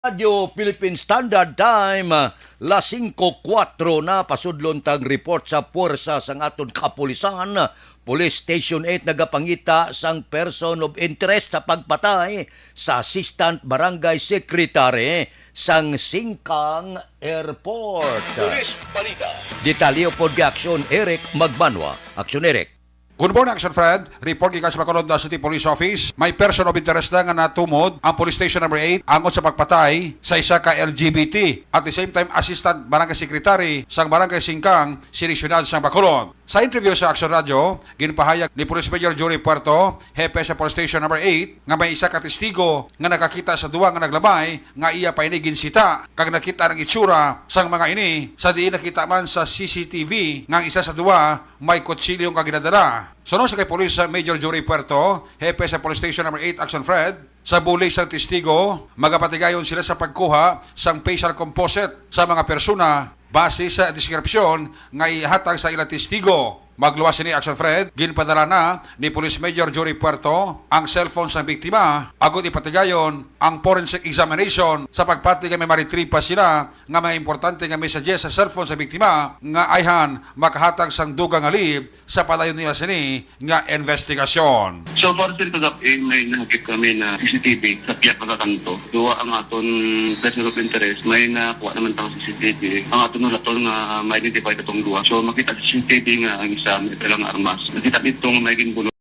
Radio Philippine Standard Time, las singko kuwatro na. Pasudlon tang report sa puwersa sang aton kapulisan. Police Station eight nagapangita sang person of interest sa pagpatay sa Assistant Barangay Secretary sang Singkang Airport. Police Balita. Detalye pod kay Aksyon Eric Magbanwa. Aksyon Eric. Good morning, Action Fred. Report gikan sa Bacolod City Police Office. May person of interest na nga natumod ang Police Station Number eight angot sa pagpatay sa isa ka L G B T. At the same time, Assistant Barangay Secretary sang Barangay Singkang, sini siyudad sang Bacolod. Sa interview sa Action Radio, ginpahayag ni Police Major Jory Puerto, hepe sa Police Station Number eight, nga may isa ka testigo nga nakakita sa duwa nga naglabay nga iya pa ini ginsita, kag nakita ang itsura sang mga ini, sa diin nakita man sa C C T V nga ang isa sa duwa may kutsilyo nga ginadala. Suno sa kay Police Major Jory Puerto, hepe sa Police Station Number eight, Action Fred, sa bulig sang testigo, magapatigayon sila sa pagkuha sang facial composite sa mga persona base sa deskripsyon nga ihatag sa ilang testigo. Magluwas sini, Action Fred, ginpadala na ni Police Major Jory Puerto ang cellphone sang biktima agud ipatigayon ang forensic examination sa pagpati nga may ma-retrieve pa sila nga mga importante nga messages sa cellphone sa biktima nga ayhan makahatag sang dugang nga lihim sa padayon nila sini nga investigasyon. So far, sir, kagab-i may nahakit kami na C C T V sa pihak nga kanto. Duwa ang aton person of interest, may nakuha naman ta sa C C T V. Ang aton nulaton nga ma-identify katong duwa. So makita sa C C T V nga ang isa may dala nga armas. Nakita dito nga may ginbunot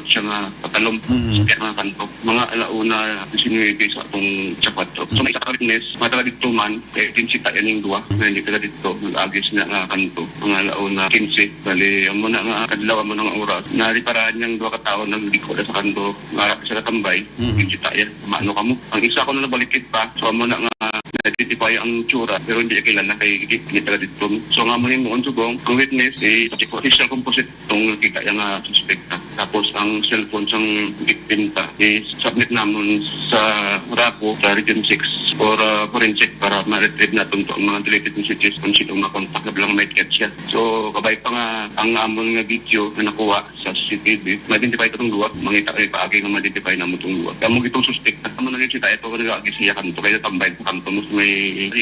siya nga patalom Mm. sa pihak nga kanto. Mga alauna disinuybe sa atong sa kwadro. So may isa ka witness, mga taga dito man, kay kinsita yan yung duwa, na hindi taga dito, nag-agis na nga kanto. Mga alauna kinse, bali, amo na nga kadlaw, amo na nga oras. Nariparahan niyang duwa ka tawo nagliko na sa kanto, nga siya natambay, Mhm. kinsita yan, mano kamo. Ang isa ko na nabalikit pa, so amo na nga na-identify ang tsura, pero hindi niya kilala kay hindi, hindi taga dito. So nga mo yung muon subong, ang witness, eh, sa facial composite, itong nakita niya nga suspect na. Tapos ang cellphone sang victim ta, eh, submit namon sa RACU, sa Region six, for, uh, forensic para ma-retrieve naton to ang mga deleted messages kung sino ang makontak na lang may chat siya. So, kabay pa nga ang amon nga video na nakuha sa C C T V, ma-identify ko tong duwa, mangita kay paagi nga ma-identify namon tong duwa. Kamo gitong suspect, amo na rin si Tayo, nag-aagi siya kanto, kaya tambay sa kanto, mas may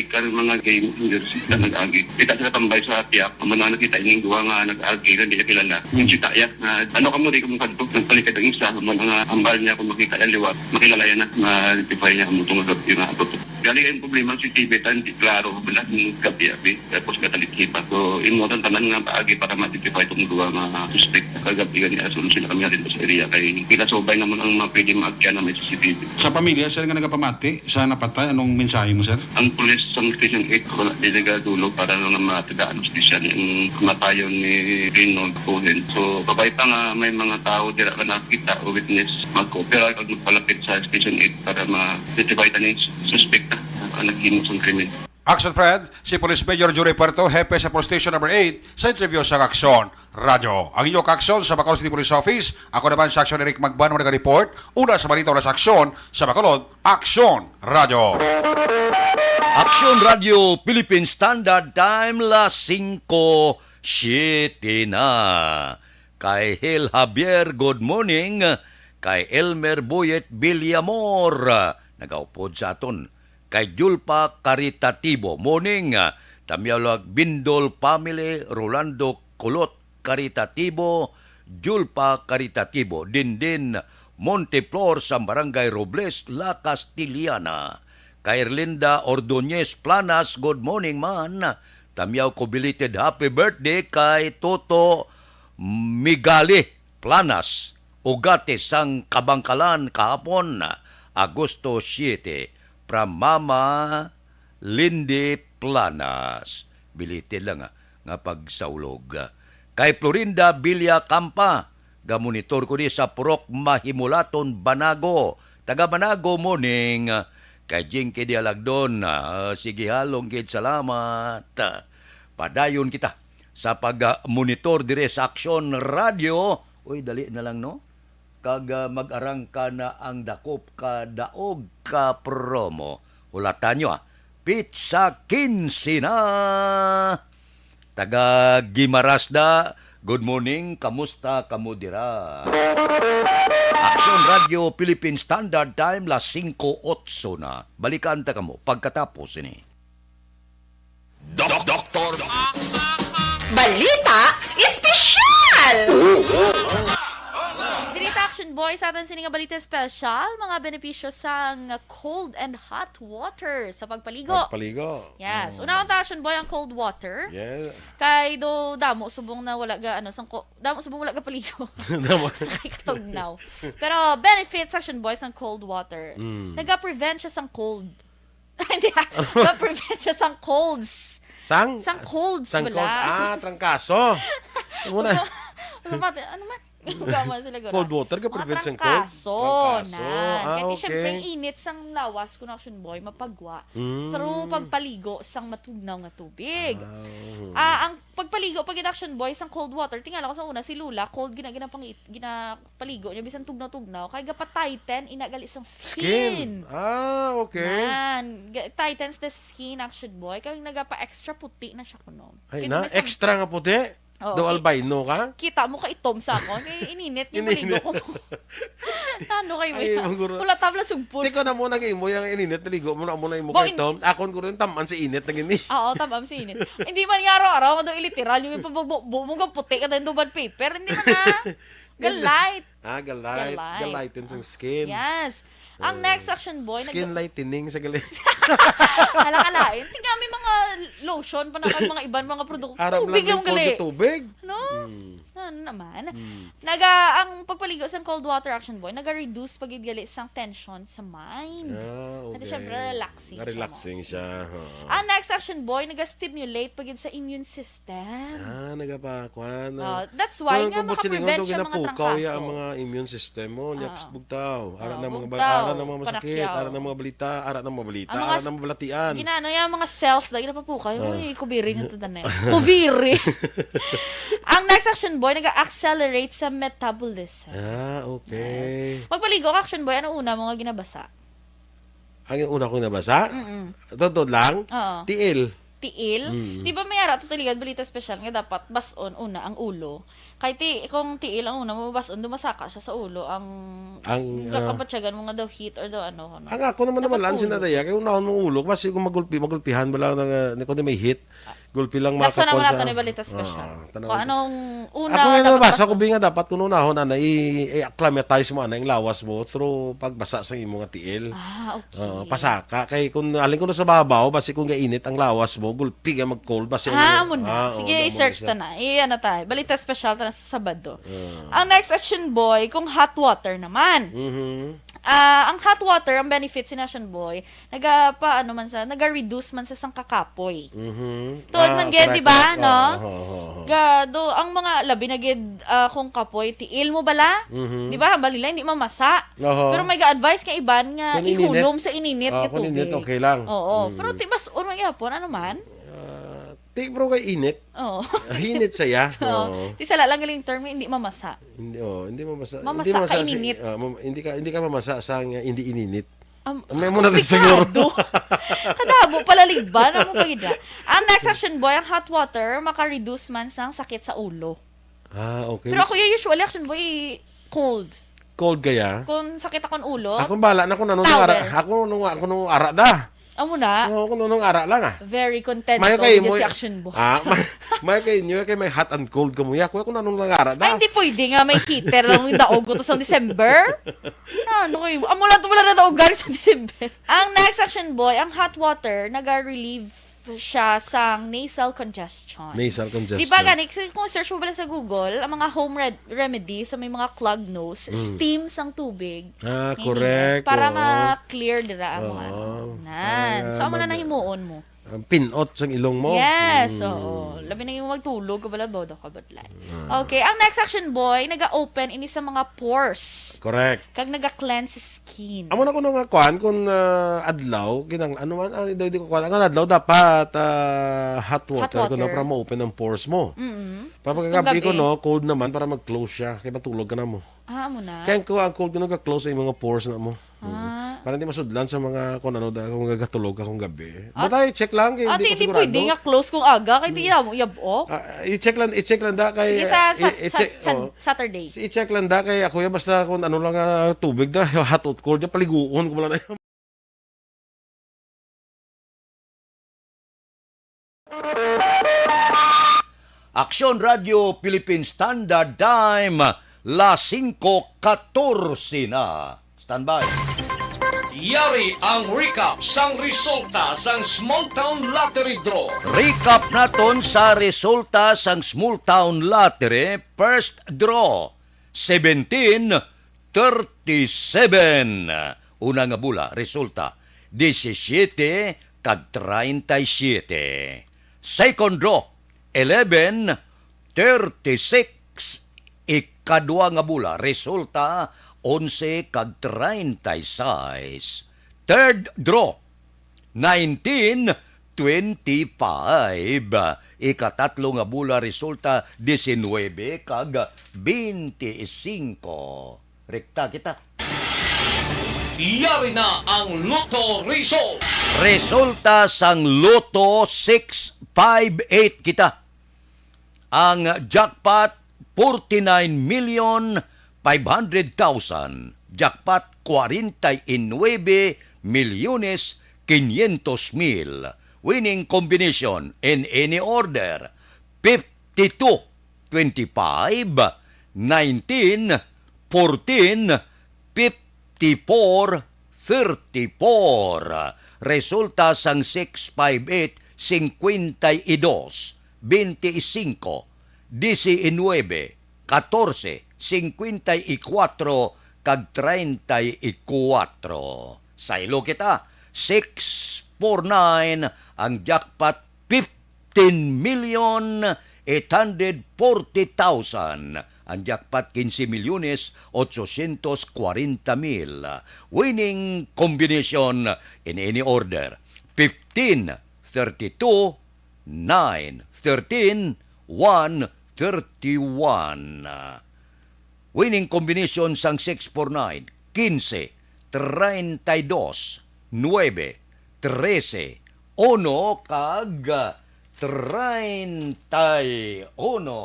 ikan mga game leaders na nag-aagi. Kita sila tambay sa tiyak, amo na nakita ining duwa nga nag-aagi, na di na kilala. Yung si Tayo, na ano ka mo, di ko mo kanto, nagpalikad ang isa, amo na nga, ambal niya kung makita yan liwat, makilala yan na, ma-identify niya, amo tong gabi nga abot. Gali ang problema, si T V tan, di klaro, wala, yung gabi-abi, tapos katalikhi pa. So, imo tan tanan nga paagi para ma-identify tong duwa nga suspect. Kagabi gani, aso sila kami halin sa area, kay kinasubay naman ang mga pwede maagyan na may C C T V. Sa pamilya, sir, nga nagapamati sa napatay, anong mensahe mo, sir? Ang pulis sa Station eight, wala, di nagadulo para nga matigaan, especially ang kamatayon ni Reynold Cohen. So, kabay pa nga may mga tao dira nga nakita o witness, mag-cooperate kag magpalapit sa Station eight para ma-identify ta ni suspect na ang naghimo sang krimen. Action Fred, si Police Major Jory Puerto, hepe sa Police Station Number eight, sa interview sa Aksyon Radyo. Ang inyo kaaksyon sa Bacolod City Police Office, ako naman sa Aksyon Eric Magban, ang nag-report, una sa balita, una sa aksyon, sa Bacolod, Aksyon Radyo. Aksyon Radyo Philippine Standard Time, las singko siete na. Kay Hil Javier, good morning. Kay Elmer Boyet Villamor, nagaupod sa aton. Kay Julpa Caritativo, morning. Tamyaw lang Bindol family, Rolando Kulot Caritativo, Julpa Caritativo, Dindin Monteflor sa Barangay Robles, La Castellana. Kay Erlinda Ordonez Planas, good morning man. Tamyaw ko belated happy birthday kay Toto Migali Planas, Ugate sang Kabangkalan kahapon, Agosto siete, from Mama Lindy Planas. Belated lang, ah, nga pagsaulog. Kay Florinda Villa Campa, gamonitor ko di sa Purok Mahimulaton, Banago. Taga Banago, morning. Kay Jinky Dialagdon, ah, sige halong gid, salamat. Padayon kita sa pag-monitor dire sa Aksyon Radyo. Uy, dali na lang, no? Kag, ah, mag-arangka na ang dakop ka daog ka promo. Hulatan nyo, ah. Pizza quince na. Taga Guimaras da, good morning, kamusta kamo dira? Aksyon Radyo Philippine Standard Time, las singko otso na. Balikan ta kamo pagkatapos ini. Doc-, Doktor Balita Espesyal! Diri ta, Action Boy, sa aton sini nga balita special, mga benepisyo sang cold and hot water sa pagpaligo. Pagpaligo. Yes. Mm. Unahon ta, Action Boy, ang cold water. Yeah. Kay do damo subong na wala ga, ano, sang ko-, damo subong wala ga paligo. Damo. Kay katugnaw. Pero benefits, Action Boy, sang cold water. Mm. Naga-prevent siya sang cold. Hindi, ah. Ga-prevent siya sang colds. Sang? Sang colds, sang bala. Colds. Ah, trangkaso. Muna. Ano, ano man? Gawa sila gura. Cold water ga-prevent sang colds? Trangkaso. Trangkaso. Ah, okay. Kaya syempre, ang init sang lawas, kun, Action Boy, mapagwa through pagpaligo sang matugnaw nga tubig. Ah, oo. Ah, ang pagpaligo pa gid, Action Boy, sang cold water, tingala ko sa una, si Lola, cold gina-, ginapangit-, gina-, paligo niya bisan tugnaw-tugnaw kay gapa-tighten ina gali sang skin. Skin. Ah, okay. Nan, ga-, tightens the skin, Action Boy, kay nagapa-extra puti na siya kuno. Ay, kay na, extra nga puti? Oo, daw kay albino ka? Kita mo ka itom sa akon, kay ininit nga maligo ko. Ano kayo? Ay, yan? Pula tabla sugpon. Tiko na mo nag-imo yung ininit, naligo mo na mo na imo kay itom. Akon ko rin taman sa init na gini. Oo, taman sa init. Hindi man nga araw-araw, nga daw iliteral yung ipabugbo mo, nga puti ka tayo, duman paper. Hindi man na. Ga-light. Ah, ga-light. Ga-light. Ga-lighten sang skin. Yes. Ang next, Action Boy, nag- Skin lightening sa gali. Hala, kalain. Tingnan, may mga lotion pa na kag mga iban, mga produkto. Tubig lang gali. Tubig. No? Mm. Ano naman? Mm. Naga, ang pagpaligo sa cold water, Action Boy, naga-reduce pa gid gali sang tension sa mind. Ah, okay. At syempre, relaxing siya. Relaxing siya, ha. Ang next, Action Boy, naga-stimulate pa gid sa immune system. Ah, nagapa-, kuan, ah. Oh, that's why nga makaprevent siya mga trangkaso. Ang mga immune system mo, nya, pst, bugtaw. Ara na mga ba-, ara na mga masakit, ara na mga balita, ara na mga balita, ara na mga balatian. Ginano ya mga cells, lagi napapukay. Uy, kubiri na to, danay. Kubiri. Ang next, Action Boy, naga-accelerate sa metabolism. Ah, okay. Yes. Magpaligo ka, Action Boy, ano una mo nga ginabasa? Ang una kong nabasa? Mm-mm. Totoo lang? Oo. Tiil. Tiil? Mm. Di ba may ara to, Tiligan, balita special nga dapat bas-on una ang ulo? Kay ti-, kung tiil ang una mo bas-on, dumasaka siya sa ulo. Ang, ang, ah, kapatyagan mo nga daw heat or daw ano, ano. Ang ako naman, dapat naman lang ulo. Sinadaya, kay unahon mong ulo, kasi kung magulpi, magulpihan, wala na, ah, kung di may heat. Gulpi lang. Nasa naman nato ni balita special. Ah, tanaw. Kung anong una. Ako nga dapat nabasa ko, Bi, nga dapat kung unahon, ana, i-, i-acclimatize mo, ana, yung lawas mo through pagbasa sa imo nga tiil. Ah, okay. Oo, pasaka. Kay kung alin ko na sa babaw, basi kung gainit ang lawas mo, gulpi ka mag-cold, basi. Ah, amo na. Ah, oo, sige, i-search ta na. I-, ano ta, balita special ta na sa Sabado. Ah. Ang next, Action Boy, kung hot water naman. Mhm. Ah, ang hot water, ang benefits ni Action Boy, naga pa, ano man sa, naga-reduce man sa sang kakapoy. Mhm. Tuod man gid, di ba, no? Ah, correct, correct. Oo, oo, oo. Gado, ang mga labi na gid, ah, kung kapoy, tiil mo bala? Mhm. Di ba, hambal nila, hindi mamasa. Oho. Pero may ga-advise ka iban nga ihulom sa ininit nga tubig. Kung ininit, okay lang. Oo. Mm. Pero ti-, mas, ano man gyapon, ano man? Ah, ti-, pero kay init. Oo. Hinit saya. Oo. Oo. Ti sala lang galing term, hindi mamasa. Hindi, oh, hindi mamasa. Mamasa ka ininit. Ah, mam-, hindi ka, hindi ka mamasa sa nga hindi ininit. May muna komplikado. Kadamo pala liban, amo pa gid na. Ang next, Action Boy, ang hot water maka-reduce man sang sakit sa ulo. Ah, okay. Pero ako, yung usually, Action Boy, cold. Cold kaya? Kung sakit akong ulo, ako bala na kung ano nung ara, towel. Ako nung, ako nung ara da. Amo na. Oo, kung ano nung ara lang, ah. Very content ko si Action Boy. Ah, may, may kay inyo, kay may hot and cold ka mo. Ya, kuya, kung anong nang ara da. Ay, hindi pwede nga may heater lang yung daog ko to sa December. Na, ano kayo? Amo lang to, wala na daog gani sa December. Ang next, Action Boy, ang hot water, naga-relieve siya sa nasal congestion. Nasal congestion. Di ba gani, kasi kung search mo pala sa Google, ang mga home red-, remedy sa may mga clogged nose, mm, steam sang tubig. Ah, correct. Para ma-clear dira ang mga ano. Oo. Nan. So, amo na nahimuon mo. Ang pinot sang ilong mo. Yes, oo. Labi na yung magtulog ka pala, bodo ka ba? Ah. Okay, ang next, Action Boy, naga-open ini sa mga pores. Correct. Kag naga-cleanse skin. Amo na kuno nga kuan, kung, ah, adlaw, kinang-, ano man, ah, di, di ko kuan. Ang adlaw dapat, ah, hot water, kuno para ma-open ang pores mo. Mm-mm. Para pagkagabi kuno, cold naman, para mag-close siya. Kaya matulog ka na mo. Ah, amo na. Kaya ko, ang cold kuno, ga-close ang mga pores na mo. Ah. Para hindi masudlan sa mga kung ano, da-, kung gagatulog ka kung gabi. But ay, check lang, kay hindi ko sigurado. Pwede nga close kung aga, kay di mo yab-ok. Ah, i-check lang, i-check lang da kay, sige, sa, sa, i-, i-check, sa, sa, oh. Saturday. I-check lang da kay ako ya, basta kung ano lang, ah, tubig da, hot or cold, ya paliguon ko lang na. Aksyon Radio Philippine Standard Time, las singko katorse na. Standby. Yari ang recap sang resulta sang Small Town Lottery Draw. Recap naton sa resulta sang Small Town Lottery First Draw, seventeen thirty-seven. Una nga bola, resulta, disisyete kag treinta y siete. Second draw, eleven thirty-six. Ikadwa nga bola, resulta, onse kag treinta y seis. Third draw, nineteen twenty-five. Ikatatlo nga bola, resulta, diecinuebe kag veinticinco. Rekta kita. Yari na ang Lotto result. Resulta sang Lotto six five eight kita. Ang jackpot, forty-nine million five hundred thousand. Jackpot, forty-nine milyones quinientos mil. Winning combination in any order, fifty-two, twenty-five, nineteen, fourteen, fifty-four, thirty-four. Resulta sang six five eight, cincuenta y dos, veinticinco, diecinuebe, catorce, cincuenta y cuatro, kag treinta y cuatro. Saylo kita, six four nine ang jackpot, fifteen million eight hundred forty thousand. Ang jackpot, quince milyones ochocientos cuarenta mil. Winning combination in any order, fifteen, thirty-two, nine, thirteen, one, thirty-one. Winning combination sang six four nine, quince, treinta y dos, nuebe, trese, uno, kag treinta y uno.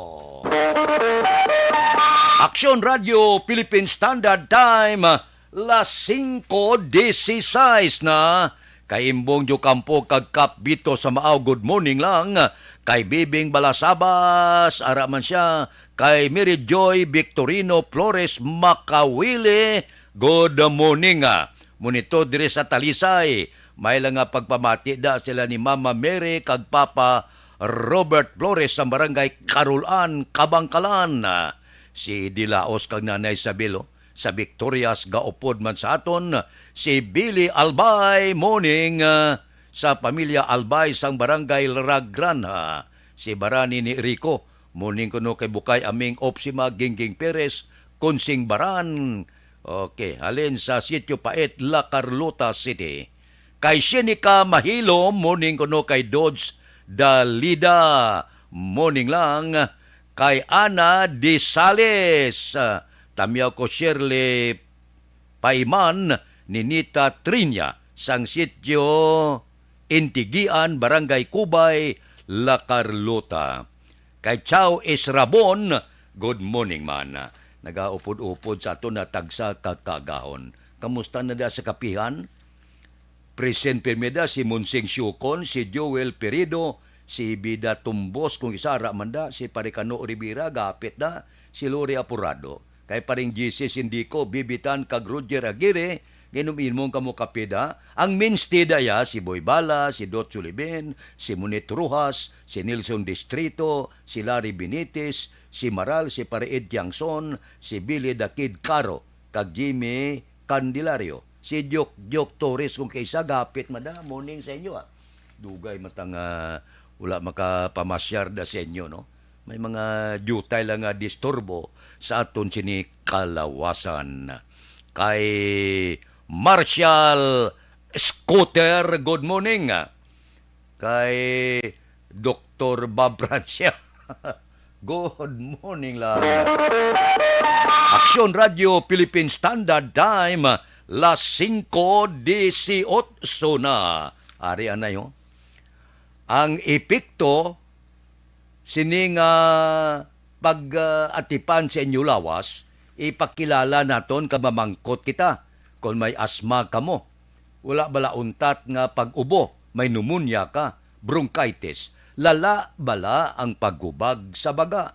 Aksyon Radio Philippine Standard Time, las singko dieciséis na. Kay Imbong Diocampo kag Kap Vito Samao, good morning lang. Kay Bibing Balasabas, ara man sia. Kay Mary Joy Victorino Flores Makawili, good morning. Monitor diri sa Talisay. May lang nga pagpamati da sila ni Mama Mary kag Papa Robert Flores sa Barangay Carolan, Kabangkalan. Si Dilaos kag Nanay Isabel, oh, sa Victorias, gaupod man sa aton. Si Billy Albay, morning, ah, sa pamilya Albay sang Barangay Laragranja. Si Barani ni Rico, morning kuno kay Bukay Aming Opsima, Gingging Perez, Kunsing Baran. Okay, halin sa Sitio Pait, La Carlota City. Kay Shenica Mahilo, morning kuno kay Dodge Dalida, morning lang. Kay Ana Disales, ah, tamyaw ko Shirley Paiman, Ninita Trinya, sang Sitio Intigian, Barangay Cubay, La Carlota. Kay Chao Israbon, good morning man. Nagaupod-upod sa aton na tagsa ka kaagahon. Kamusta na da sa kapihan? Present pirmi da si Monsing Siukon, si Joel Perido, si Bida Tumbos, kung isa ra man da, si Pare Kano Rivera, gapit da, si Lori Apurado. Kay Paring G C Sindico, Bibitan, kag Roger Aguirre, ginom-inom kamo kape da. Ang mainstay da ya, si Boy Bala, si Dot Sulibin, si Monet Rojas, si Nelson Distrito, si Larry Benitez, si Maral, si Pare Ed Tiangson, si Billy the Kid Caro, kag Jimmy Candelario. Si Diok, Diok Torres, kung kaisa, gapit man da. Morning sa inyo, ah. Dugay matang, ah, wala makapamasyar da sa inyo, no? May mga diutay lang nga disturbo sa aton sini kalawasan. Kay Marshall Scooter, good morning. Kay Doktor Bob Francia. Good morning lang. Aksyon Radio Philippine Standard Time, las singko dieciocho na. Ari anay, oh. Ang epekto sini nga pag, ah, atipan sa inyo lawas, ipakilala naton kag mamangkot kita kon may asma kamo. Wala bala untat nga pag-ubo, may pneumonia ka, bronchitis, Lala bala ang paghubag sa baga?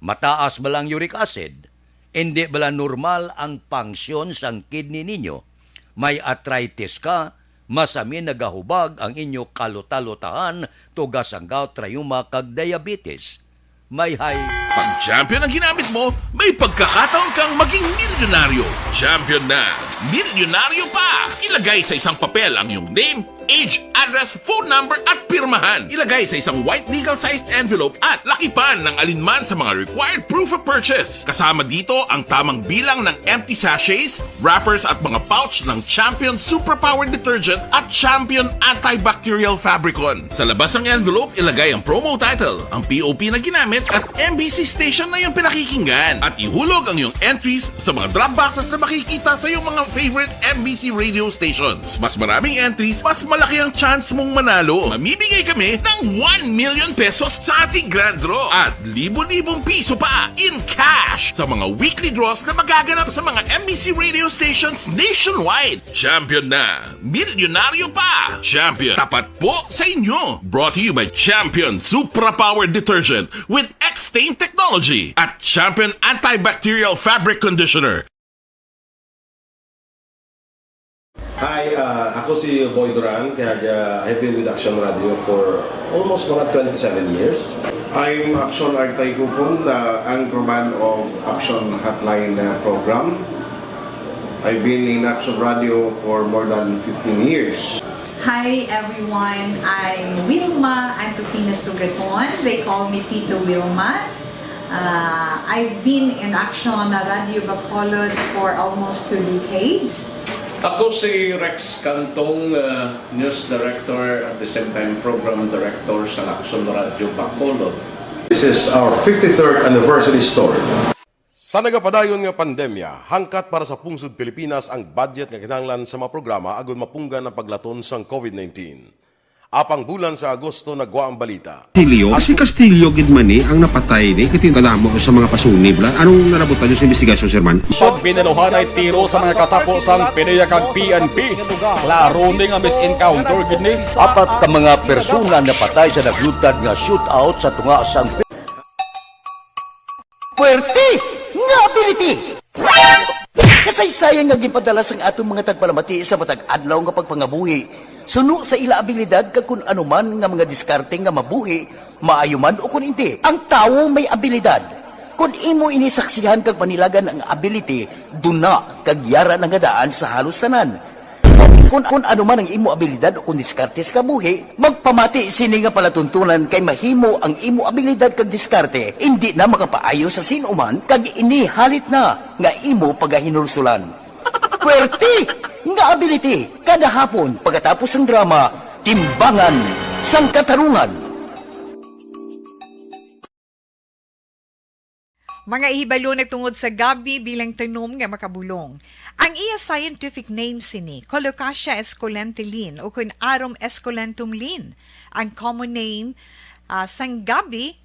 Mataas bala ang uric acid? Indi bala normal ang function sang kidney ninyo? May arthritis ka? Masamin nagahubag ang inyo kalutalotahan, tuga sang gout, rayuma, kag diabetes? May hay. Pag Champion ang ginamit mo, may pagkakataon kang maging milyonaryo. Champion na, milyonaryo pa! Ilagay sa isang papel ang iyong name, age, address, phone number, at pirmahan. Ilagay sa isang white legal-sized envelope at lakipan ng alinman sa mga required proof of purchase. Kasama dito ang tamang bilang ng empty sachets, wrappers, at mga pouch ng Champion Superpower Detergent at Champion Antibacterial Fabricon. Sa labas ng envelope, ilagay ang promo title, ang P O P na ginamit, at M B C station na iyong pinakikinggan. At ihulog ang iyong entries sa mga drop boxes na makikita sa iyong mga favorite M B C radio stations. Mas maraming entries, mas malaki ang chance mong manalo. Mamimigay kami ng one million pesos sa ating grand draw at libo-libong piso pa in cash sa mga weekly draws na magaganap sa mga M B C radio stations nationwide. Champion na! Milyonaryo pa! Champion, tapat po sa inyo! Brought to you by Champion Supra Power Detergent with X-Stain Technology at Champion Antibacterial Fabric Conditioner. Hi, ah, ako si Boy Duran, kag, ah, I've been with Action Radio for almost mga twenty-seven years. I'm Action Artay Kupon, the anchorman of Action Hotline, uh, program. I've been in Action Radio for more than fifteen years. Hi everyone, I'm Wilma Antupina Sugaton. They call me Tito Wilma. Uh, I've been in Action Radio Bacolod for almost two decades. Ako si Rex Cantong, uh, news director, at the same time program director sa Action Radio Bacolod. This is our fifty-third anniversary story. Sa nagapadayon nga pandemya, hangkat para sa pungsod Pilipinas ang budget nga kinahanglan sa mga programa agud mapunggan ang paglaton sang COVID nineteen. Apang bulan sa Agosto nagwa ang balita. Castillo, si Castillo gid man ni ang napatay ni, kay kadamo sa mga pasunib la. Anong nalabutan niyo sa investigasyon, Sir Man? Pag binaluhanay tiro sa mga katapo sang PDEA kag P N P, klaro ni nga mis-encounter gid ni. Apat ka mga persona napatay sa naglutad nga shootout sa tunga sang Puwerte nga ability! Kasaysayan nga ginpadala sang aton mga tagpalamati sa matag adlaw nga pagpangabuhi suno sa ila abilidad kag kun ano man nga mga diskarte nga mabuhi, maayo man o kun indi. Ang tawo may abilidad. Kun imo ini saksihan kag panilagan ang ability, duna kag yara na nga daan sa halos tanan. Kung, kung ano man ang imo abilidad o kung diskarte sa kabuhi, magpamati sini nga palatuntunan kay mahimo ang imo abilidad kag diskarte indi na makapaayo sa sin-o man kag ini halit na nga imo pagahinulsulan. Puwerte nga ability kada hapon pagkatapos sang drama, Timbangan sang Katarungan. Mga ihibalon tungod sa gabi bilang tanom nga makabulong. Ang iya scientific name sini, Colocasia esculenta Lin, o kun Arum esculentum Lin. Ang common name, ah, sang gabi,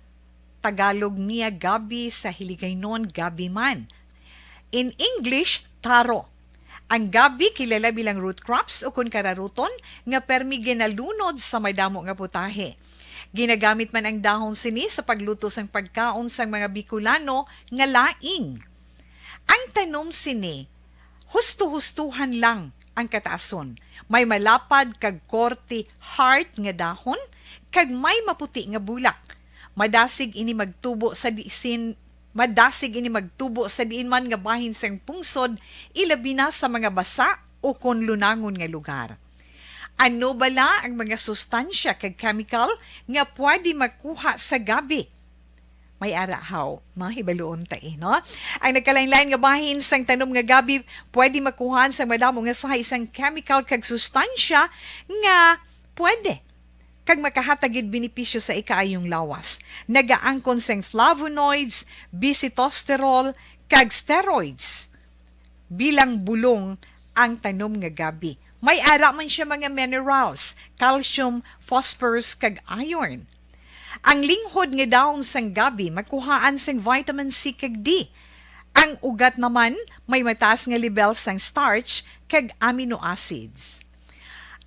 Tagalog niya gabi, sa Hiligaynon gabi man. In English, taro. Ang gabi kilala bilang root crops o kun kararuton nga permi ginalunod sa madamo nga putahe. Ginagamit man ang dahon sini sa pagluto sang pagkaon sang mga Bicolano nga laing. Ang tanom sini, husto-hustuhan lang ang kataason. May malapad kag korte heart nga dahon, kag may maputi nga bulak. Madasig ini magtubo sa disin Madasig ini magtubo sa diin man nga bahin sang pungsod, ilabi na sa mga basa o kon lunangon nga lugar. Ano bala ang mga sustansya kag chemical nga pwede makuha sa gabi? May ara haw, no? Hibaluon ta, eh, no? Ang nagkalain-lain nga bahin sang tanom nga gabi pwede makuhaan sang madamo nga sahi sang chemical kag sustansya nga pwede kag makahatag gid benepisyo sa ikaayong lawas. Nagaangkon sang flavonoids, bisitosterol, kag steroids. Bilang bulong ang tanom nga gabi. May ara man siya mga minerals, calcium, phosphorus, kag iron. Ang linghod nga dahon sang gabi makuhaan sang vitamin C kag D. Ang ugat naman may mataas nga lebel sang starch kag amino acids.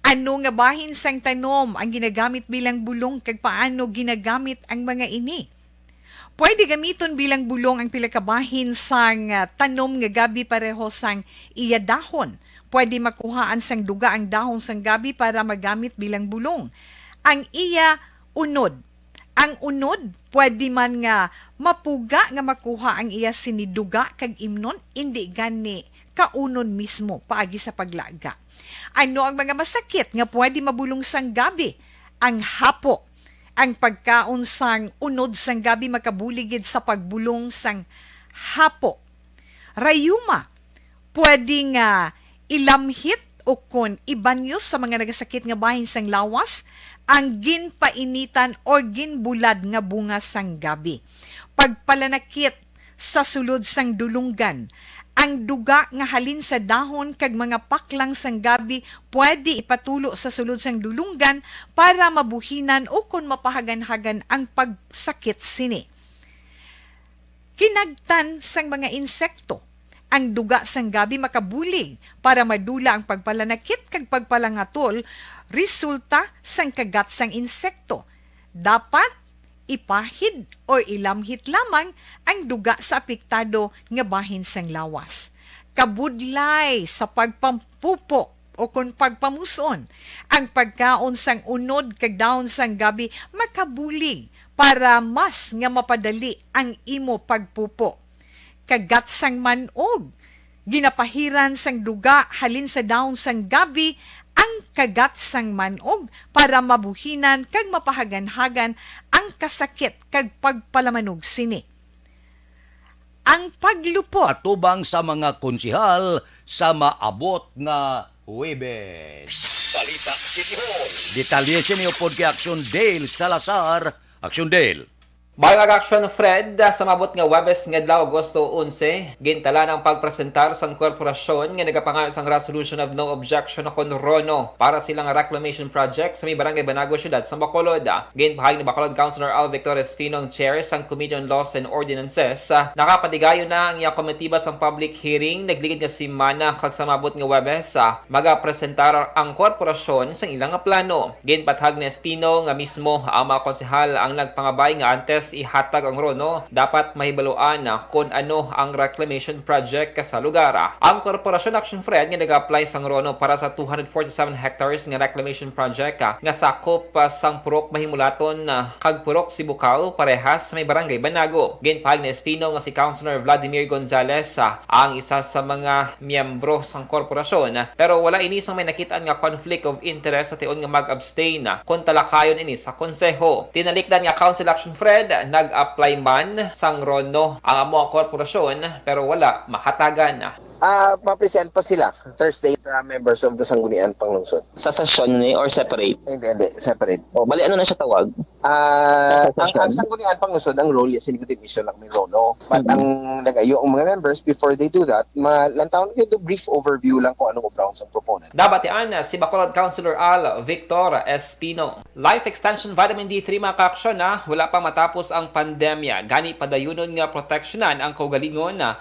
Ano nga bahin sang tanom ang ginagamit bilang bulong, kag paano ginagamit ang mga ini? Pwede gamiton bilang bulong ang pila ka bahin sang, ah, tanom nga gabi pareho sang iya dahon. Pwede makuhaan sang duga ang dahon sang gabi para magamit bilang bulong. Ang iya unod. Ang unod, pwede man nga mapuga nga makuha ang iya sini duga kag imnon, indi gani kaunon mismo paagi sa paglaga. Ano ang mga masakit nga pwede mabulong sang gabi? Ang hapo. Ang pagkaon sang unod sang gabi makabulig gid sa pagbulong sang hapo. Rayuma, pwede nga ilamhit o kon ibanyos sa mga nagasakit nga bahin sang lawas ang ginpainitan or ginbulad nga bunga sang gabi. Pagpalanakit sa sulod sang dulunggan. Ang duga nga halin sa dahon kag mga paklang sang gabi pwede ipatulo sa sulod sang dulunggan para mabuhinan o kon mapahaganhagan ang pagsakit sini. Kinagtan sang mga insekto. Ang duga sang gabi makabulig para madula ang pagpalanakit kag pagpalangatol resulta sang kagat sang insekto. Dapat ipahid o ilamhit lamang ang duga sa apektado nga bahin sang lawas. Kabudlay sa pagpampupo o kon pagpamus-on, ang pagkaon sang unod kag dahon sang gabi makabulig para mas nga mapadali ang imo pagpupo. Kagat sang man-og. Ginapahiran sang duga halin sa dahon sang gabi ang kagat sang man-og para mabuhinan kag mapahaganhagan ang kasakit kag pagpalamanog sini. Ang paglupot. Atubang sa mga konsehal sa maabot nga Huwebes. Balita City Hall. Detalye sini upod kay Action Dale Salazar. Action Dale. Bayag Action Fred, sa maabot nga Huwebes nga adlaw, Agosto onse, gintalaan ang pagpresentar sang korporasyon nga nagapangayo sang Resolution of No Objection o kon RONO para sa ilang reclamation project sa may Barangay Banago, Siyudad sa Bacolod. Ginpahayag ni Bacolod Councilor Al Victor Espino, ang chair sang Committee on Laws and Ordinances, ah, nakapatigayon na ang iya komitiba sang public hearing nagligid nga semana, kag sa maabot nga Huwebes, ah, magapresentar ang korporasyon sang ilang plano. Ginpatahag ni Espino nga mismo ang mga konsehal ang nagpangabay nga antes ihatag ang RONO, dapat mahibaluan, ah, kon ano ang reclamation project sa lugar. Ang Corporacion Action Fred nga nag-apply sang RONO para sa two hundred forty-seven hectares nga reclamation project, ah, nga sakop, ah, sang Purok Mahimulaton, ah, kag Purok Sibukao, parehas sa may Barangay Banago. Ginpahayag ni Espino nga si Councilor Vladimir Gonzales, ah, ang isa sa mga miyembro sang korporasyon, pero wala ini sang may nakit-an nga conflict of interest sa tion nga mag-abstain kon talakayon ini sa konseho. Tinalikdan nga Council Action Fred, nag-apply man sang RONO ang amo ang korporasyon, pero wala mahatagan. Ah, ma-present pa sila Thursday, ah, members of the Sangguniang Panglungsod. Sa sesyon ni or separate? Hindi, hindi. Separate. O, bali, ano na siya tawag? Ah, ang, ang Sangguniang Panglungsod, ang role niya, executive issue lang may RONO. But Mm. ang nagayo ang mga members, before they do that, ma-, lantawon kayo do brief overview lang kung anong obra sang proponent. Nabatian si Bacolod Councilor Al Victor Espino. Life Extension Vitamin D three, mga kaaksyon, na wala pa matapos ang pandemya. Gani, padayunon nga proteksyonan ang kaugalingon na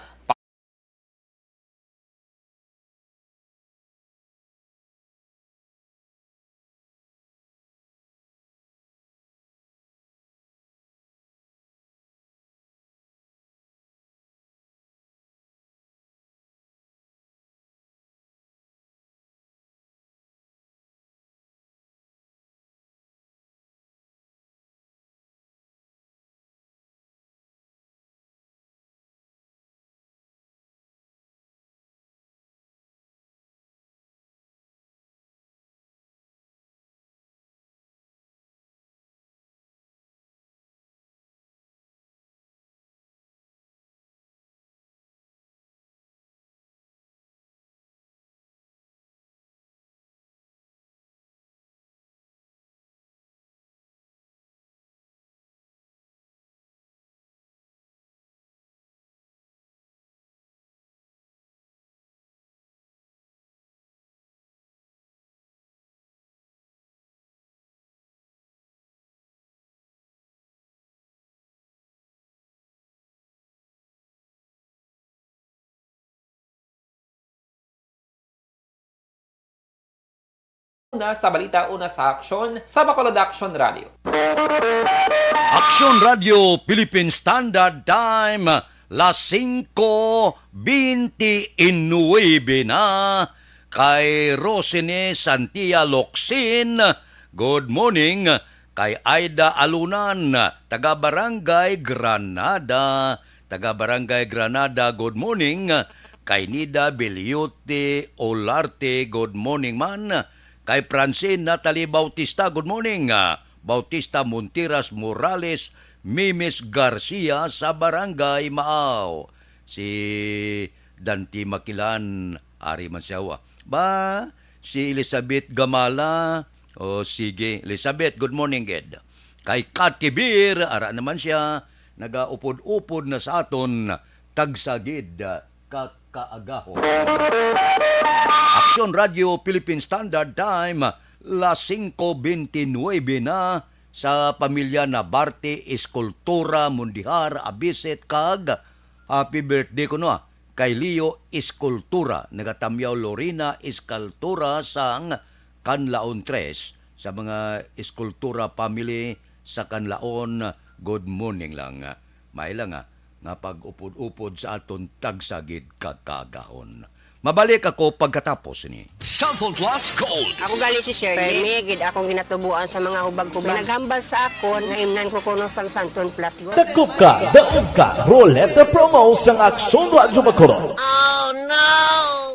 Una sa balita, una sa aksyon, sa Bacolod Action Radio. Action Radio Philippine Standard Time, las singko bente y nuebe na. Kay Rosine Santia Locsin, good morning. Kay Aida Alunan, taga Barangay Granada. Taga Barangay Granada, good morning. Kay Nida Beliote Olarte, good morning man. Kay Francine Natalie Bautista, good morning. Ah, Bautista Montiras Morales, Mimis Garcia sa Barangay Maaw. Si Dante Makilan, ari man siya, wa. Ba, si Elizabeth Gamala. O, sige, Elizabeth, good morning, gid. Kay Kat Kibir, ara naman siya, nagaupod-upod na sa aton, tagsa gid, ah, ka kaagahon. Aksyon Radio Philippine Standard Time, las singko bente nuebe na. Sa pamilya Nabarte, Eskultura, Mundihar, Abisit, kag happy birthday kuno, ah, kay Leo Eskultura, nagatamyaw Lorena Escultura sang Canlaon tres, sa mga Eskultura family sa Canlaon, good morning lang. May lang, ah, nga pag-upod-upod sa aton tagsa gid ka kaagahon. Mabalik ako pagkatapos ni. Sample Plus Gold. Ako gali si Shirley. Permi gid akong ginatubuan sa mga hubag-hubag. May naghambal sa akon nga imnan ko kuno sang Santon Plus Gold. Dakop ka, daog ka, Roleta Promo sang Aksyon Radyo Bacolod.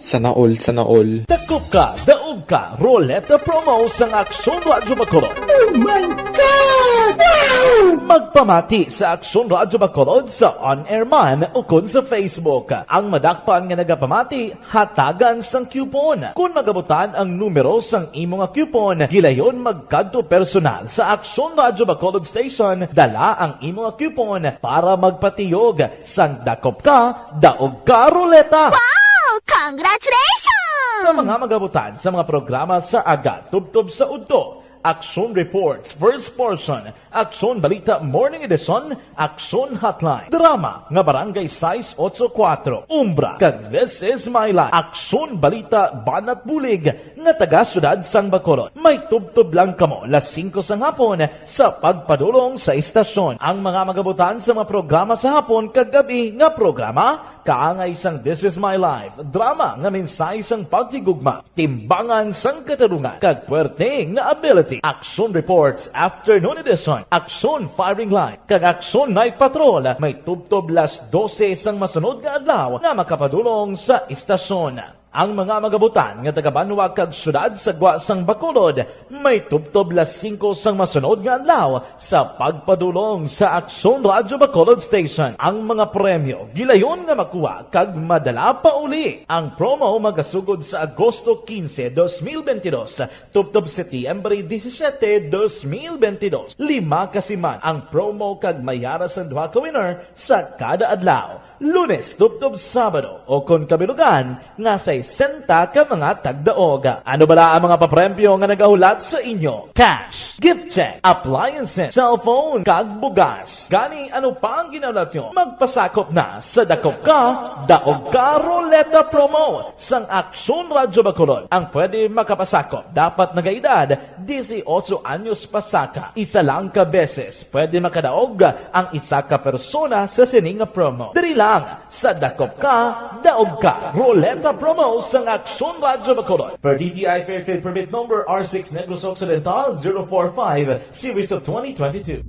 Sana all, sana all. Dakop ka, daog ka, Roleta Promo sang Aksyon Radyo Bacolod. Oh my God! Wow! Magpamati sa Aksyon Radyo Bacolod sa on-air man ukon sa Facebook. Ang madakpan nga nagapamati, hatagan sang coupon. Kon magabutan ang numero sang imo nga coupon, gilayon magkadto personal sa Aksyon Radyo Bacolod Station, dala ang imo nga coupon para magpatiyog sang dakop ka, daog ka ruleta. Wow! Congratulations! Sa mga magabutan sa mga programa sa aga tubtob sa udto, Aksyon Reports, First Portion, Aksyon Balita Morning Edition, Aksyon Hotline, drama nga Barangay sais otso kuwatro, Umbra, kag This Is My Life, Aksyon Balita Banat Bulig nga taga Siyudad sang Bacolod. May tubtob lang kamo las singko sang hapon sa pagpadulong sa istasyon. Ang mga magabutan sa mga programa sa hapon kag gab-i nga programa, kaangay sang This Is My Life, drama nga mensahe sang paghigugma, timbangan sang katarungan, kag puwerte nga ability. Aksyon Reports Afternoon Edition, Aksyon Firing Line, kag Aksyon Night Patrol may tubtob las dose sang masunod nga adlaw nga makapadulong sa istasyon. Ang mga magabutan nga taga-banwa kag siyudad sa gwa sang Bacolod may tubtob las singko sang masunod nga adlaw sa pagpadulong sa Aksyon Radyo Bacolod Station. Ang mga premyo gilayon nga makuha kag madala pauli. Ang promo magasugod sa Agosto quince, dos mil veintidós, tubtob Setyembre disisiete, dos mil veintidós. Lima ka siman ang promo kag may ara sang duha ka winner sa kada adlaw, Lunes tubtob Sabado, o kon kabilugan nga sesenta ka mga tagdaog. Ano bala ang mga papremyo nga nagahulat sa inyo? Cash, gift check, appliances, cellphone, kag bugas. Gani, ano pa ang ginahulat nyo? Magpasakop na sa Dakop Ka, Daog Ka Ruleta Promo sang Aksyon Radyo Bacolod. Ang pwede makapasakop dapat nagaedad dieciocho anyos pasaka. Isa lang ka beses pwede makadaog ang isa ka persona sa sini nga promo. Diri lang sa Dakop Ka, Daog Ka Ruleta Promo sang Aksyon Radyo Bacolod. Per D T I Fair Trade Permit Number R six Negros Occidental zero four five, Series of twenty twenty-two.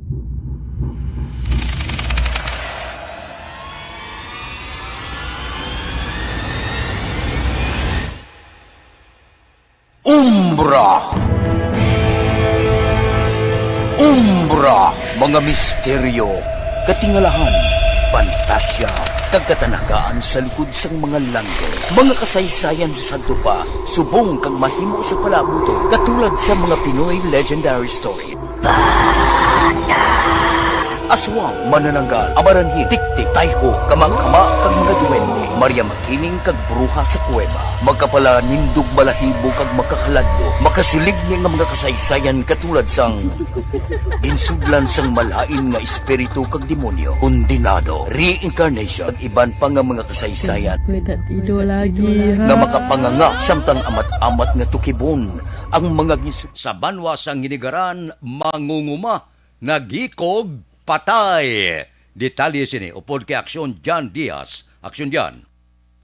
Umbra. Umbra, mga misteryo, katingalahan, pantasya, kag katanagaan sa likod sang mga langit. Mga kasaysayan sa sadto pa, subong kag mahimo sa palaabuton, katulad sa mga Pinoy legendary story. Aswang, manananggal, amaranhil, tiktik, tayho, kamangkama, kag mga duwende. Maria Mag- Ining kag bruha sa kuweba, makapalanindog balahibo kag makakaladlo, makasilig ni nga mga kasaysayan katulad sang ginsudlan sang malain nga espiritu kag demonyo, kondenado, reincarnation, kag iban pa nga mga kasaysayan May tatido lagi, ha? nga makapanganga samtang amat-amat nga tukibon ang mga ginsud- Sa banwa sang Hinigaran, mangunguma, naghikog, patay. Detalye sini upod kay Aksyon Jan Diaz. Aksyon Jan.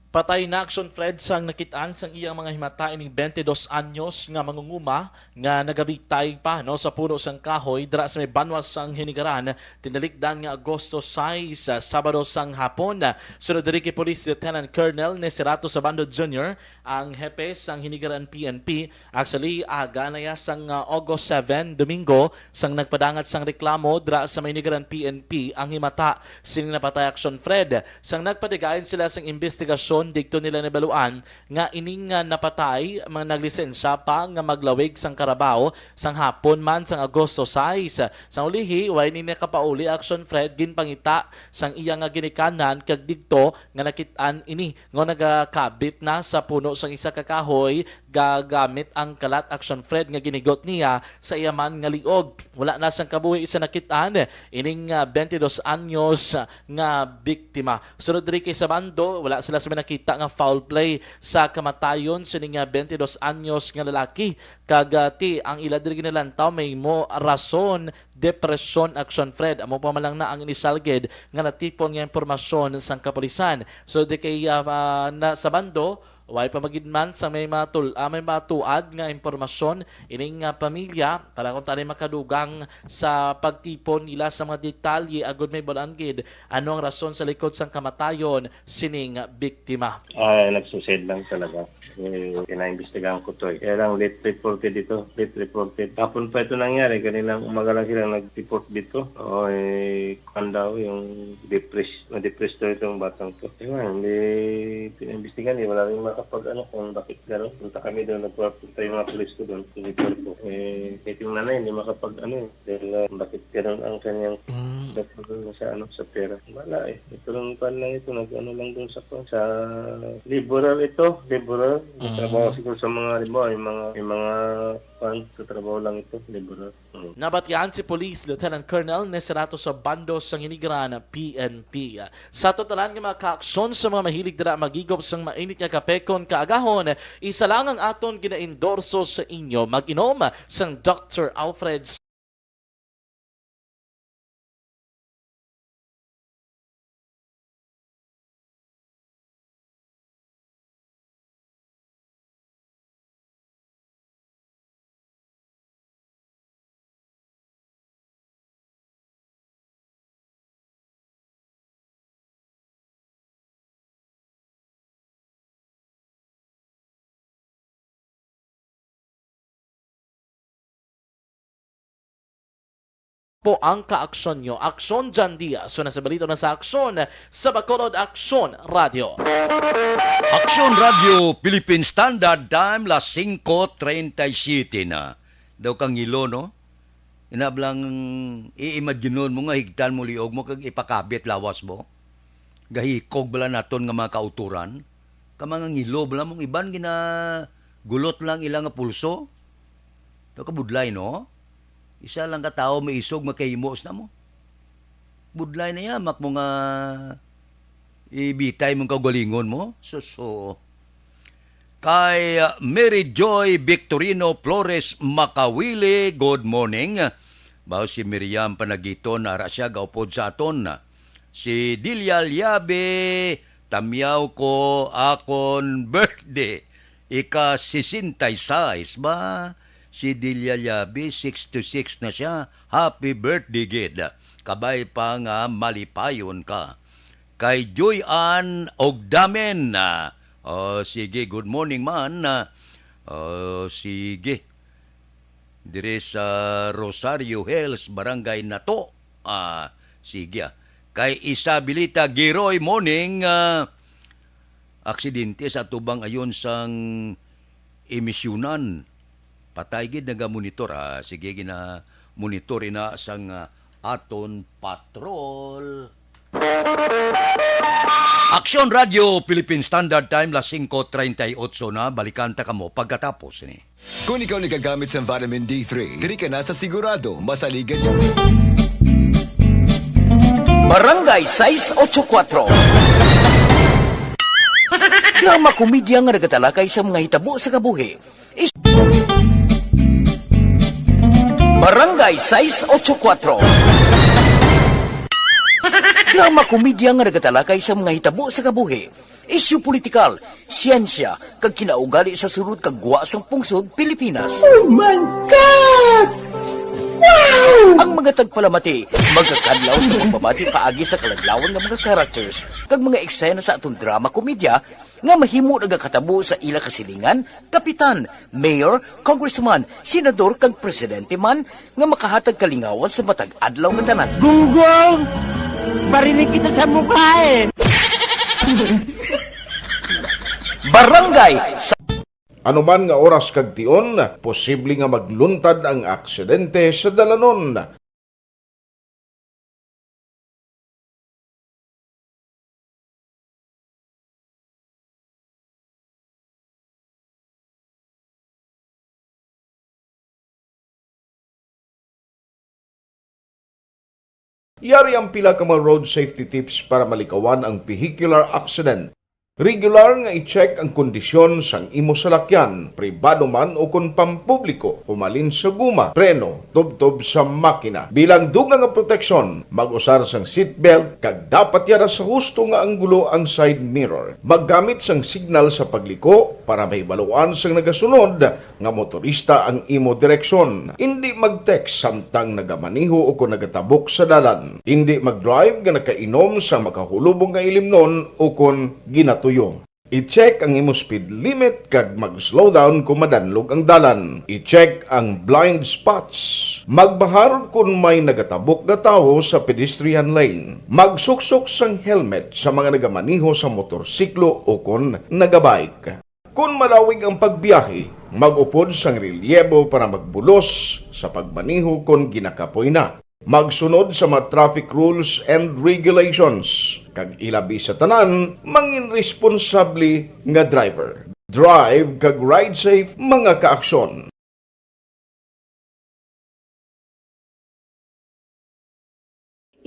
Patay na Aksyon Fred sang nakit-an sang iyang mga himata ining twenty-dos anyos nga mangunguma nga nagabitay pa, no, sa puno sang kahoy dira sa may banwa sang Hinigaran, tinalikdan nga Agosto sais, ah, Sabado sang hapon. Sunod diri kay Police Lieutenant Colonel Neserato Sabando Junior, ang hepe sang Hinigaran P N P, actually, aga na ya sang, ah, August seven, Domingo, sang nagpadangat sang reklamo dira sa may Hinigaran P N P ang himata sining napatay Aksyon Fred. Sang nagpadigayon sila sang imbestigasyon, digto nila nabaluan nga ining, ah, napatay mga naglisensya pa nga maglawig sang karabaw sang hapon man sang Agosto sais. Sang ulihi, way ni nakapauli Aksyon Fred, ginpangita sang iya nga ginikanan kag digto nga nakit-an ini nga nagakabit na sa puno sang isa ka kahoy gagamit ang kalat Aksyon Fred nga ginigot niya sa iya man nga liog. Wala na sang kabuhi sa nakit-an ining, ah, twenty-dos anyos nga biktima. Sunod diri kay Sabando, wala sila sa may nakita nga foul play sa kamatayon sining, ah, twenty-dos anyos nga lalaki. Kag, ah, ti ang ila diri ginalantaw may mo rason depresyon Aksyon Fred. Amo pa man lang na ang inisalgid nga natipon nga impormasyon sang kapulisan. So, di kay, ah, ah, na, Sabando, way pa magid man sa may mga tul-, ah, may mga tuad nga impormasyon ining, ah, pamilya para kung tani makadugang sa pagtipon nila sa mga detalye agud may balaan gid ano ang rason sa likod sang kamatayon sining biktima. Ah, nag-suicide lang talaga. Eh, kinaimbestigahan ko to eh. Kaya lang late reported ito, late reported. Hapon pa ito nangyari, kanilang umaga lang sila nag-report dito. O, eh, kuwan daw, yung depressed, na-depressed daw itong batang to. Yun nga, hindi pinaimbestigahan eh. Wala rin makapag ano kung bakit gano'n. Punta kami doon, nagpunta yung mga pulis ko doon, sa report ko. Eh, kahit yung nanay, hindi makapag ano eh. Dahil, ah, bakit ganun ang kanyang Mm. sa, sa, ano, sa pera. Wala eh. Ito lang, kuwan lang ito, nag-ano lang dun sa, sa laborer ito, laborer. Mm. Trabaho siguro sa mga, halimbawa, yung mga, yung mga, kuwan, sa trabaho lang ito, laborer. Mm. Nabatian si Police Lieutenant Colonel Neserato Sabando sang Hinigaran P N P. Sa totalan nga mga kaaksyon sa mga mahilig dira magigop sang mainit nga kape kon kaagahon, isa lang ang aton ginaendorso sa inyo, mag-inom sang Doctor Alfred's. Po ang kaaksyon nyo. Aksyon Jan Diaz. So, nasa balita na sa aksyon sa Bacolod Aksyon Radio. Aksyon Radio, Philippine Standard Time, las singko treinta y siete na. Daw kang ilo, no? Inablang iimaginon mo nga higtan mo liog mo kag ipakabit lawas mo. Gahikog bala naton nga mga kauturan. Ka mga ngilo bala mong iban ginagulot lang ila nga pulso. Daw kabudlay, no? Isa lang ka tawo maisog makahimo sa mo. Budlay na yamak mo nga ibitay mong kaugalingon mo. Sus, oo. Kay, uh, Mary Joy Victorino Flores Makawili, good morning. Bao si Miriam Panagiton, ara siya gaupod sa aton. Si Delia Liabe, tamyaw ko akon birthday. Ika sesenta y seis ba? Si Delia Liabe, sixty-six na siya. Happy birthday, gid. Kabay pa nga malipayon ka. Kay Joy Ann Ogdamen. Ah, oh, sige, good morning man. Ah, oh, sige. Diri sa Rosario Hills, Barangay Nato. Ah, sige, ah. Kay Isabelita Giroy, morning. Ah, aksidente sa tubang ayon sang emisyunan. Patay gid nagamonitor, ah. Sige, gina-monitor ina sang, ah, aton patrol. Aksyon Radio Philippine Standard Time, las singko treinta y ocho na. Balikan ta kamo pagkatapos ni. Kung ikaw nagagamit sa vitamin D three, diri ka na sa sigurado, masaligan niyo. Barangay sais ocho kuwatro. Drama komedya nga nagatalakay sa mga hitabo sa kabuhi. Is- Barangay sais ocho kuwatro. Drama komedya nga nagatalakay sa mga hitabo sa kabuhi, isyu politikal, siyensya, kag kinaugali sa sulod kag gwa sang pungsod Pilipinas. Oh my God! Wow! Ang mga tagpalamati magakadlaw sa pagbabati paagi sa kaladlawan nga mga characters kag mga eksena sa aton drama komedya nga mahimo nagakatabo sa ila kasilingan, kapitan, mayor, congressman, senador, kag presidente man, nga makahatag kalingawan sa matag adlaw nga tanan. Gunggong! Barinig kita sa mukha eh! Barangay sa Anuman nga oras kag tion, posible nga magluntad ang aksidente sa dalanon. Yari ang pila ka mga road safety tips para malikawan ang vehicular accident. Regular nga i-check ang kondisyon sang imo salakyan, pribado man o kon pampubliko, humalin sa guma, preno, tubtob sa makina. Bilang dugang nga proteksyon, mag-usar sang seatbelt kag dapat yara sa husto nga anggulo ang side mirror. Maggamit sang signal sa pagliko para mahibaluan sang nagasunod nga motorista ang imo direksyon. Indi mag-text samtang nagamaneho o kon nagatabok sa dalan. Indi mag-drive nga nakainom sa makahulubong nga ilimnon o kon ginatuyo. I-check ang imo speed limit kag mag-slow down kon madanlog ang dalan. I-check ang blind spots. Magbahar kon may nagatabok nga tawo sa pedestrian lane. Magsuksok sang helmet sa mga nagamaneho sa motorsiklo o kon nagabike. Kon malawig ang pagbiyahe, mag-upod sang relyebo para magbulos sa pagmaneho kon ginakapoy na. Magsunod sa mga traffic rules and regulations, kag ilabi sa tanan, mangin responsable nga driver. Drive kag ride safe, mga kaaksyon.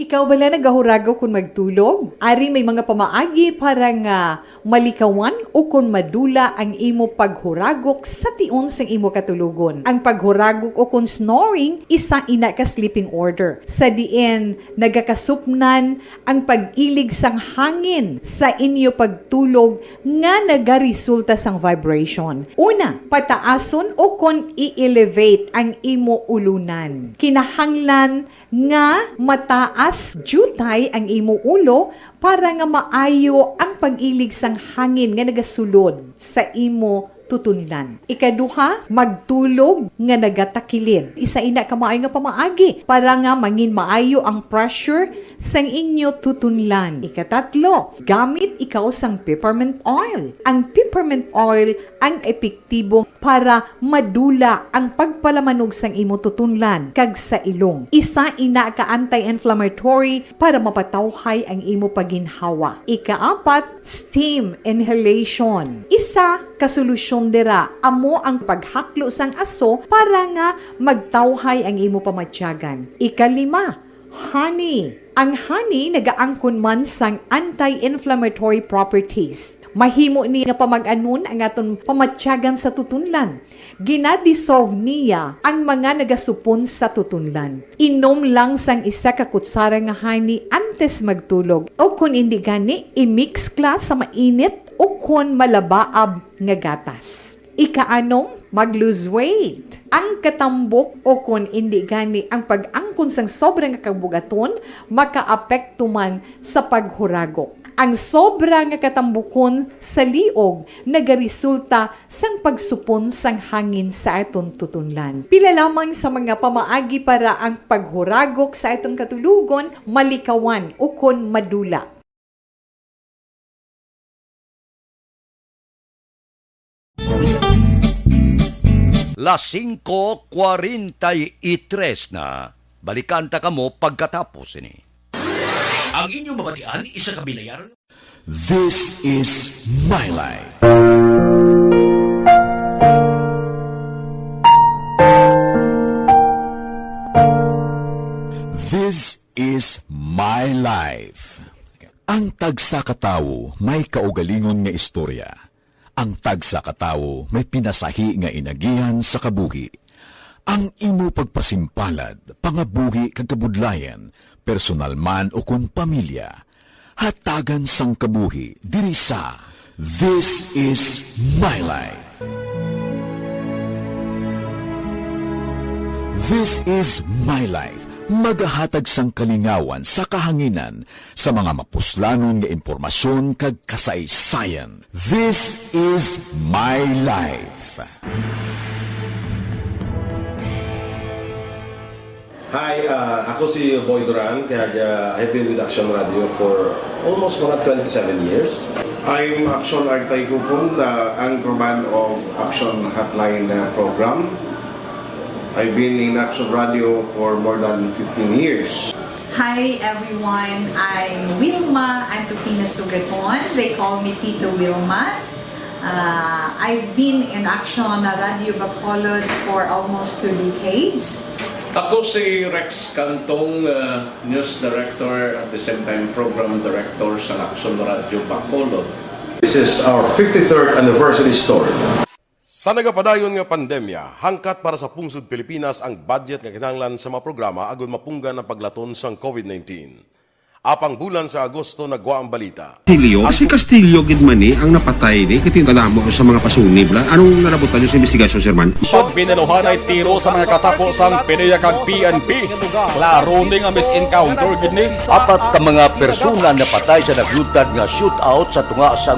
Ikaw bala nagahuragok kon magtulog? Ari may mga pamaagi para nga malikawan o kon madula ang imo paghuragok sa tion sang imo katulogon. Ang paghuragok o kon snoring, isa ina ka sleeping order, sa diin nagakasupnan ang pag-ilig sang hangin sa inyo pagtulog nga nagaresulta sang vibration. Una, pataason o kon i-elevate ang imo ulunan. Kinahanglan nga mataas diutay ang imo ulo para nga maayo ang pag-ilig sang hangin nga nagasulod sa imo tutunlan. Ikaduha, magtulog nga nagatakilid. Isa ina ka maayo nga pamaagi para nga mangin maayo ang pressure sang inyo tutunlan. Ikatatlo, gamit ikaw sang peppermint oil. Ang peppermint oil ang epektibo para madula ang pagpalamanog sang imo tutunlan kag sa ilong. Isa ina ka anti-inflammatory para mapatawhay ang imo pagginhawa. Ikaapat, steam inhalation. Isa ka solusyon dira amo ang paghaklo sang aso para nga magtawhay ang imo pamatyagan. Ikalima, honey. Ang honey nagaangkon man sang anti-inflammatory properties. Mahimo ni nga pamag-anon ang aton pamatyagan sa tutunlan. Gina-dissolve niya ang mga nagasupon sa tutunlan. Inom lang sang isa ka kutsara nga honey antes magtulog, o kon indi gani, i-mix kla sa mainit o kon malabaab nga gatas. Ikaanom, mag-lose weight. Ang katambok o kon indi gani ang pag-angkon sang sobra nga kabug-aton makaapekto man sa paghuragok. Ang sobra nga katambukon sa liog nagaresulta sang pagsupon sang hangin sa aton tutunlan. Pila lamang sa mga pamaagi para ang paghuragok sa aton katulogon malikawan ukon madula. Las singko cuarenta y tres na. Balikan ta kamo pagkatapos sini. Ang inyong mabatian, isa ka bilayaran. This is My Life. This is My Life. Ang tagsa ka tawo may kaugalingon nga istorya. Ang tagsa ka tawo may pinasahi nga inagihan sa kabuhi. Ang imo pagpasimpalad, pangabuhi kag kabudlayan, personal man ukon pamilya, hatagan sang kabuhi diri sa This Is My Life. This Is My Life, magahatag sang kalingawan sa kahanginan sa mga mapuslanon nga impormasyon kag kasaysayan. This Is My Life. Hi, uh, ako si Boy Duran, kag uh, I've been with Action Radio for almost mga twenty-seven years. I'm Action Artay Gupon, the anchorman of Action Hotline uh, program. I've been in Action Radio for more than fifteen years. Hi everyone, I'm Wilma Antupina Sugaton. They call me Tito Wilma. Uh, I've been in Action Radio Bacolod for almost two decades. Ako si Rex Cantong, uh, news director, at the same time program director sa Action Radio Bacolod. This is our fifty-third anniversary story. Sa nagapadayon nga pandemya, hangkat para sa pungsod Pilipinas ang budget nga kinahanglan sa mga programa agud mapunggan ang paglaton sang covid nineteen. Apang bulan sa Agosto nagwa ang balita. Castillo? Si Castillo gid man ni ang napatay ni, kay tingala mo sa mga pasunib la. Anong nalabutan niyo sa investigasyon, Sir Man? Siyod binaluhanay tiro sa mga katapo sang PDEA kag P N P. Klaro ni nga mis-encounter gid ni. Apat ka mga persona napatay sa naglutad nga shootout sa tunga sang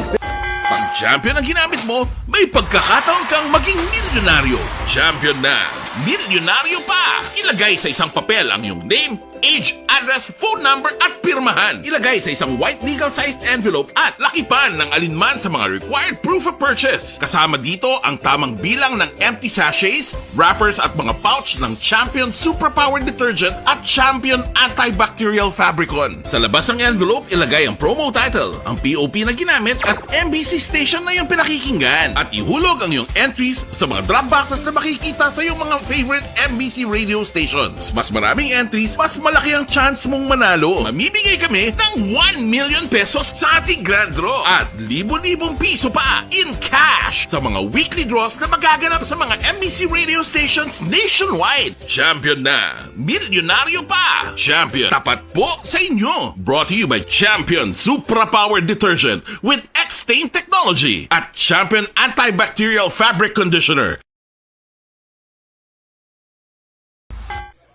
Pag champion ang ginamit mo, may pagkakataon kang maging milyonaryo. Champion na! Milyonaryo pa! Ilagay sa isang papel ang iyong name, age, address, phone number, at pirmahan. Ilagay sa isang white legal-sized envelope at lakipan ng alinman sa mga required proof of purchase. Kasama dito ang tamang bilang ng empty sachets, wrappers at mga pouch ng Champion Superpower Detergent at Champion Antibacterial Fabricon. Sa labas ng envelope, ilagay ang promo title, ang P O P na ginamit at M B C station na iyong pinakikinggan. At ihulog ang iyong entries sa mga drop boxes na makikita sa iyong mga favorite M B C radio stations. Mas maraming entries, mas malaki ang chance mong manalo. Mamimigay kami ng one million pesos sa ating grand draw at libo-libong piso pa in cash sa mga weekly draws na magaganap sa mga M B C radio stations nationwide. Champion na! Milyonaryo pa! Champion, tapat po sa inyo! Brought to you by Champion Supra Power Detergent with X-Stain Technology at Champion Antibacterial Fabric Conditioner.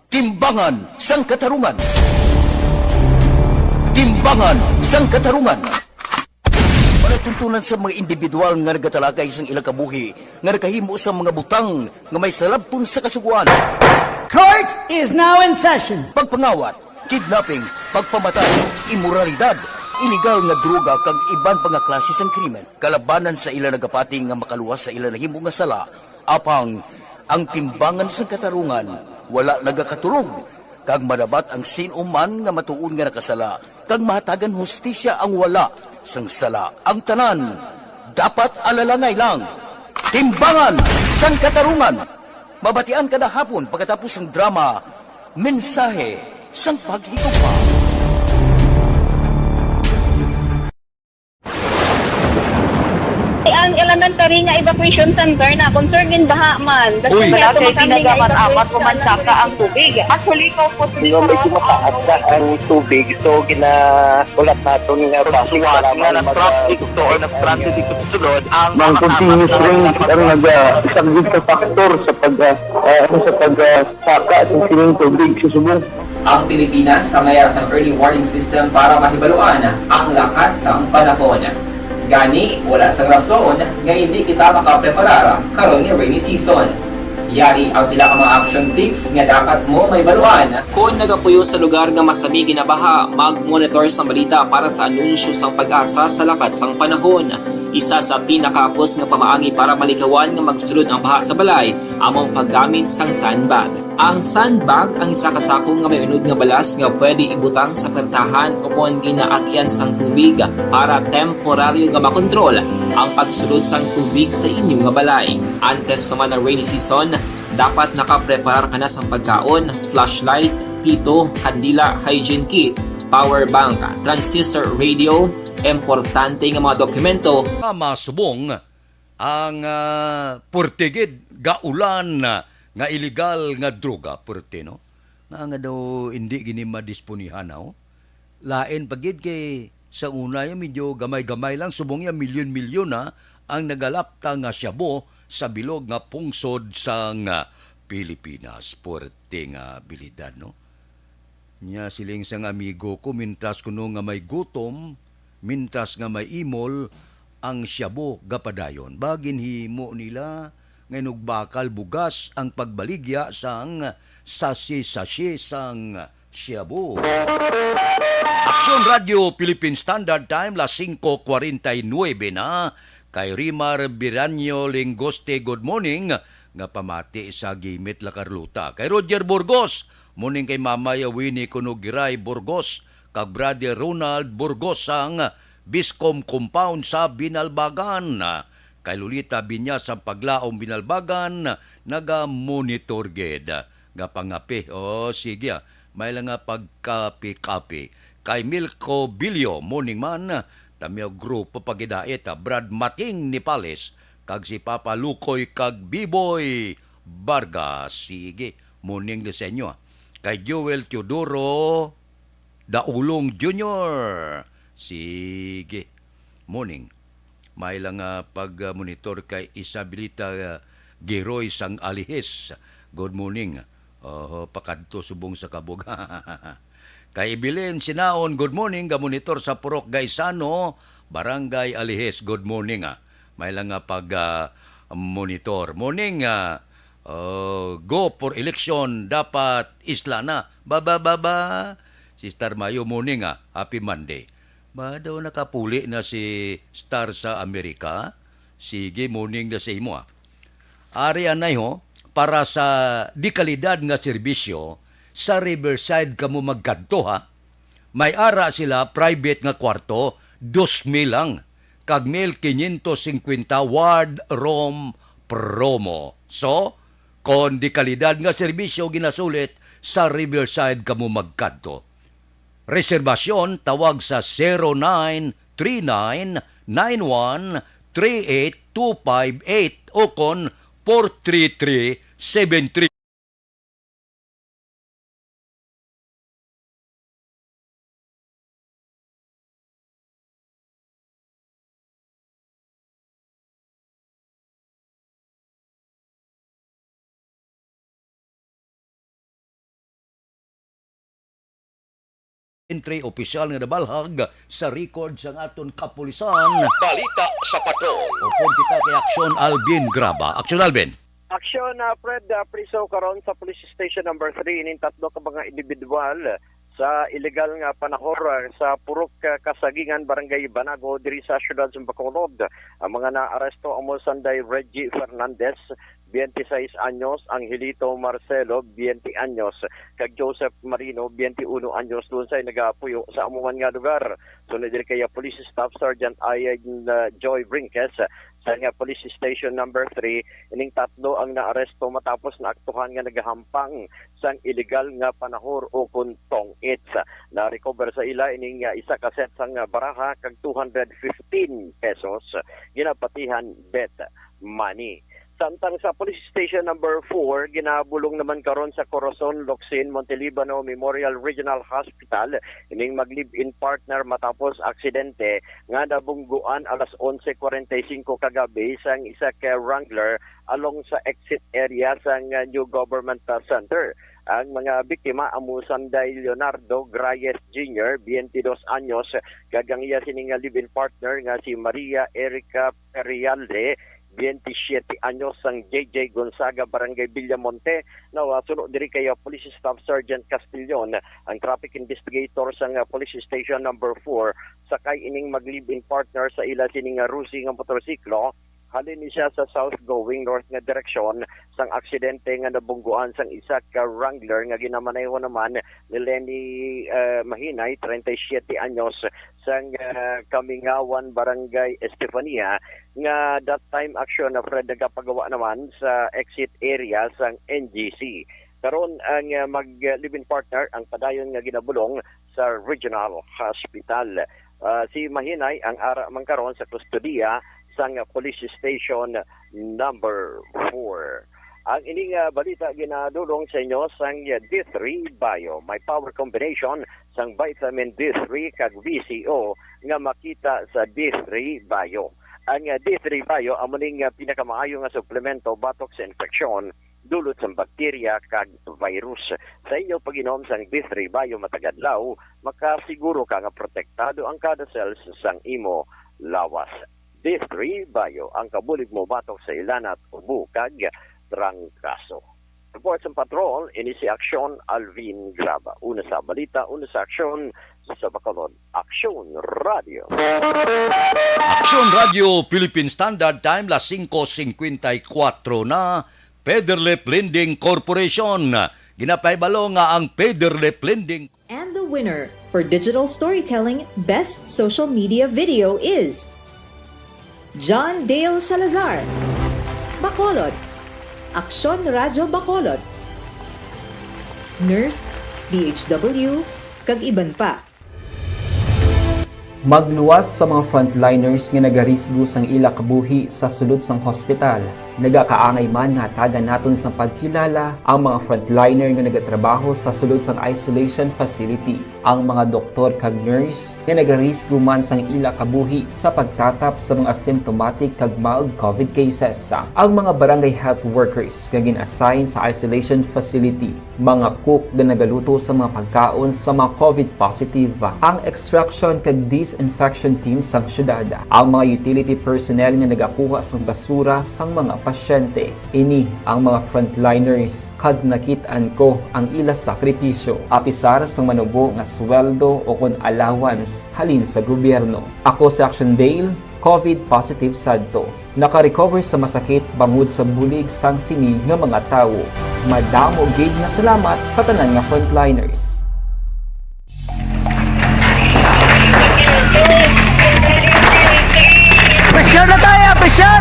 Timbangan sang Katarungan. Timbangan sang Katarungan. Palatuntunan sa mga individual nga nagatalakay sang ilang kabuhi nga nakahimo sa mga butang nga may salabton sa Kasugoan. Court is now in session. Pagpangawat, kidnapping, pagpamatay, imoralidad, iligal nga droga kag iban pa nga klase sang krimen kalabanan sa ila nagapati nga makaluwas sa ila nahimo nga sala. Apang ang timbangan sang katarungan wala nagakatulog, kag madabat ang sin-o man nga matuod nga nakasala, kag mahatagan hustisya ang wala sang sala. Ang tanan dapat alalangay lang. Timbangan sang Katarungan. Mabatian kada hapon pagkatapos sang drama, Mensahe sang Paghigugma. Ang elementary nga evacuation center na concern in baha man. Uy. Wala kay pinagamamat ko man saka ang tubig. Actually, ikaw po, Hindi, medyo mataas na ang tubig. So, gina-, ulat naton nga base nga para lang mag-, traffic to or nag-transit dito sa sulod ang Ang mga continuous rain ang nag-, ah, isang big factor sa pag, ah, ah, ano, sa pag, ah, saka sa sining tubig sa subong. Ang Pilipinas ang mayara sang early warning system para mahibaluan ang lakat sang panahon. Gani, wala sang rason nga indi kita makapreparar karon nga rainy season. Yari ang pila ka mga action tips nga dapat mo mahibaluan. Kon nagapuyo sa lugar nga masami ginabaha, mag-monitor sang balita para sa anunsyo sang PAGASA sa lakat sang panahon. Isa sa pinakahapos nga pamaagi para malikawan nga magsulod ang baha sa balay Amo ang paggamit sang sandbag. Ang sandbag ang isa ka sako nga may unod nga balas nga pwede ibutang sa pertahan o kon ginaagyan sang tubig para temporaryo nga makontrol ang pagsulod sang tubig sa inyo nga balay. Antes pa man ang rainy season, dapat nakapreparar ka na sang pagkaon, flashlight, pito, kandila, hygiene kit, power bank, transistor radio, importante nga mga dokumento. Tama, subong ang, ah, puwerte gid gaulan, ah, nga iligal nga droga, puwerte, no? Nga, nga daw hindi gini madisponihan, oh. Lain pa gid kay sa una, yung medyo gamay-gamay lang, subong ya milyon-milyon na ang nagalapta nga shabu sa bilog nga pungsod sang, ah, Pilipinas. Puwerte nga abilidad, no? Nya siling sang amigo ko, mintras kuno nga may gutom, mintras nga may imol, ang shabu gapadayon. Ba, ginhimo nila nga inugbakal bugas ang pagbaligya sang sachet-sachet sang shabu. Aksyon Radio Philippine Standard Time, las singko kwarenta y nuebe na. Kay Rimar Biranyo Lingoste, good morning, nga pamati sa Gimit La Carlota. Kay Roger Burgos, morning kay Mama Winnie Kunugiray Burgos, kag Brother Ronald Burgos sang Biscom Compound sa Binalbagan. Kay Lolita Binyas sang Paglaom Binalbagan, naga-monitor gid. Nga pangape, oh, sige, ah. May lang nga pagkape-kape. Kay Milko Bilyo, morning man, tamiyaw grupo pagidait, ah, Brad Mating Nipales, kag si Papa Lukoy kag Biboy Vargas. Sige, morning din sa inyo, ah. Kay Joel Teodoro Daulong Junior. Sige, morning. May lang, ah, pag-monitor kay Isabelita, ah, Giroy sang Alihis. Good morning. Oho, pakadto subong sa kabog. Kay Evelyn Sinaon, good morning, ga-monitor sa Purok Gaisano, Barangay Alihis. Good morning, ah. May lang nga pag, ah, monitor. Morning, ah, oh, go for election, dapat isla na. Ba, ba, ba, ba. Sister Mayo, morning, ah. Happy Monday. Ba daw nakapuli na si Star sa Amerika? Sige, morning na sa imo, ah. Ari anay ho, para sa dekalidad nga serbisyo, sa Riverside kamo magkadto, ha? May ara sila private nga kwarto, dos mil lang, kag mil quinientos cincuenta ward room promo. So, kon dekalidad nga serbisyo ginasulit, sa Riverside kamo magkadto. Reserbasyon, tawag sa zero nine three nine nine one three eight two five eight o kon four three three seven three. Entry opisyal nga nabalhag sa record sang aton kapulisan. Balita sa Patrol. Upod kita kay Aksyon Alvin Graba. Aksyon Alvin. Aksyon, ah, Fred, ah, priso karon sa Police Station Number Three ining tatlo ka mga individual sa iligal nga panahor, ah, sa Purok, ah, Kasagingan, Barangay Banago, diri sa siyudad sa Bacolod. Ang mga naaresto amo sanday Reggie Fernandez, twenty-seis anyos, Angelito Marcelo, twenty anyos, kag Joseph Marino, twenty-uno anyos, duon say nagapuyo sa amo man nga lugar. Sunod diri kay Police Staff Sergeant Ian, uh, Joy Brinques, sa nga Police Station Number Three, ining tatlo ang naaresto matapos naaktuhan nga nagahampang sang iligal nga panahor o kon tong-its. Na-recover sa ila ining, uh, isa ka set sang baraha kag two hundred fifteen pesos, ginapatihan bet money. Samtang sa Police Station Number Four, ginabulong naman karon sa Corazon Locsin Montelibano Memorial Regional Hospital ining mag-live-in partner matapos aksidente nga nabungguan alas onse kwarenta y singko kagabi sang isa ka Wrangler along sa exit area sang, uh, New Government, uh, Center. Ang mga biktima amo sanday Leonardo Grayes Junior, twenty-dos anyos, kag ang iya sini nga live-in partner nga si Maria Erica Perialde, twenty-siete anyos, sang J J Gonzaga, Barangay Villamonte. Now, ah, suno diri kay, ah, Police Staff Sergeant Castillon, ang traffic investigator sang, ah, Police Station Number Four, sakay ining mag-live-in partner sa ila sini nga Rusi nga motorsiklo, Halin ni siya sa south going north nga direksyon sang aksidente nga nabungguan sang isa ka Wrangler nga ginamaneho naman ni Lenny, eh, Mahinay, treinta y siete anyos, sang, eh, Kamingawan, Barangay Estefania, nga that time action na Fred nagapagawa naman sa exit area sang N G C. Karon ang, eh, mag-live-in partner ang padayon nga ginabulong sa Regional Hospital. Ah, si Mahinay ang ara man karon sa kustodiya sang Police Station Number Four. Ang ining, ah, balita ginadulong sa inyo sang D three Bio. May power combination sang vitamin D three kag V C O nga makita sa D three Bio. Ang, ah, D three Bio amo ning, ah, pinakamaayo nga suplemento batok sa infeksyon dulot sang bakterya kag virus. Sa inyo pag-inom sang D three Bio matag adlaw, makasiguro ka nga protektado ang kada cells sang imo lawas. D three Bio, ang kabulig mo batok sa ilanat, ubo kag trangkaso. Report sa Patrol, ini si Aksyon Alvin Graba. Una sa balita, una sa aksyon, sa Bacolod, Aksyon Radio. Aksyon Radio, Philippine Standard Time, las singko singkwenta y kuwatro na. Federlip Lending Corporation. Ginapahibalo nga ang Federlip Lending And the winner for digital storytelling best social media video is John Dale Salazar, Bacolod, Aksyon Radyo Bacolod, Nurse, D H W, kag iban pa. Magluwas sa mga frontliners nga nagarisgo sang ila kabuhi sa sulod sang hospital. Nagakaangay man nga hatagan naton sang pagkilala ang mga frontliner nga nagatrabaho sa sulod sang isolation facility, ang mga doktor kag nurse nga nagarisgo man sang ila kabuhi sa pagtatap sa mga asymptomatic kag mild COVID cases, ang mga barangay health workers nga gin-assign sa isolation facility, mga cook nga nagaluto sa mga pagkaon sa mga COVID positive, ang extraction kag disinfection team sang syudad, ang mga utility personnel nga nagakuha sang basura sang mga pasyente. Ini ang mga frontliners kag nakit-an ko ang ila sakripisyo, apisar sang manubo nga sweldo o kon allowance halin sa gobyerno. Ako si Action Dale, COVID positive sadto. Naka-recover sa masakit bangod sa bulig sang sini nga mga tawo. Madamo gid nga salamat sa tanan nga frontliners. Pressure na tayo! Pressure!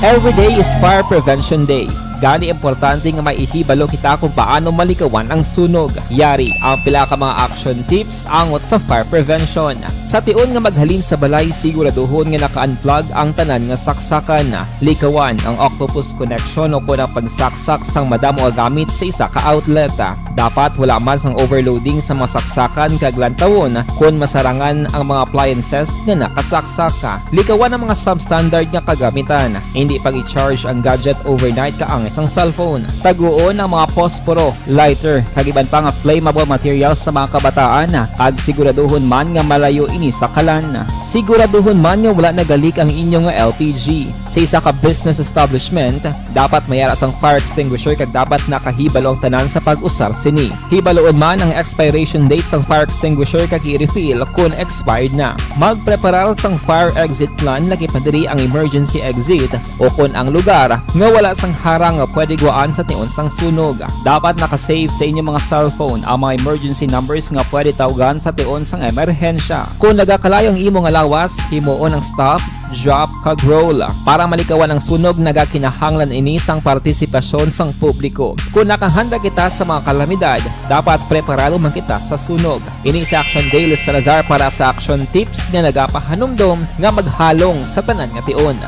Every day is Fire Prevention Day. Gani, importante nga may ihibalo kita kung paano malikawan ang sunog. Yari ang pila ka mga action tips angot sa fire prevention. Sa tion nga maghalin sa balay, siguraduhon nga naka-unplug ang tanan nga saksakan. Likawan ang octopus connection o kon ang pagsaksak sang madamo nga gamit sa isa ka outlet. Dapat wala man sang overloading sa mga saksakan kag lantawon kon masarangan ang mga appliances nga nakasaksak. Likawan ang mga substandard nga kagamitan. Hindi pag-i-charge ang gadget overnight kaangay sang cellphone. Taguon ang mga posporo, lighter, kag iban pa nga flammable materials sa mga kabataan, kag siguraduhon man nga malayo ini sa kalan. Siguraduhon man nga wala nagalik ang inyo nga L P G. Sa isa ka business establishment, dapat may ara sang fire extinguisher kag dapat nakahibalo ang tanan sa pag-usar sini. Hibaloon man ang expiration date sang fire extinguisher kag i-refill kon expired na. Magpreparar sang fire exit plan, lakip na diri ang emergency exit o kon ang lugar nga wala sang harang nga pwede guwaan sa tion sang sunog. Dapat naka-save sa inyo mga cellphone ang mga emergency numbers nga pwede tawgan sa tion sang emerhensya. Kon nagakalayo ang imo nga lawas, himuon ang stop, drop, kag roll para malikawan ang sunog. Nagakinahanglan ini sang partisipasyon sang publiko. Kon nakahanda kita sa mga kalamidad, dapat preparado man kita sa sunog. Ini si Action Dale Salazar para sa Action Tips nga nagapahanumdom nga maghalong sa tanan nga tion.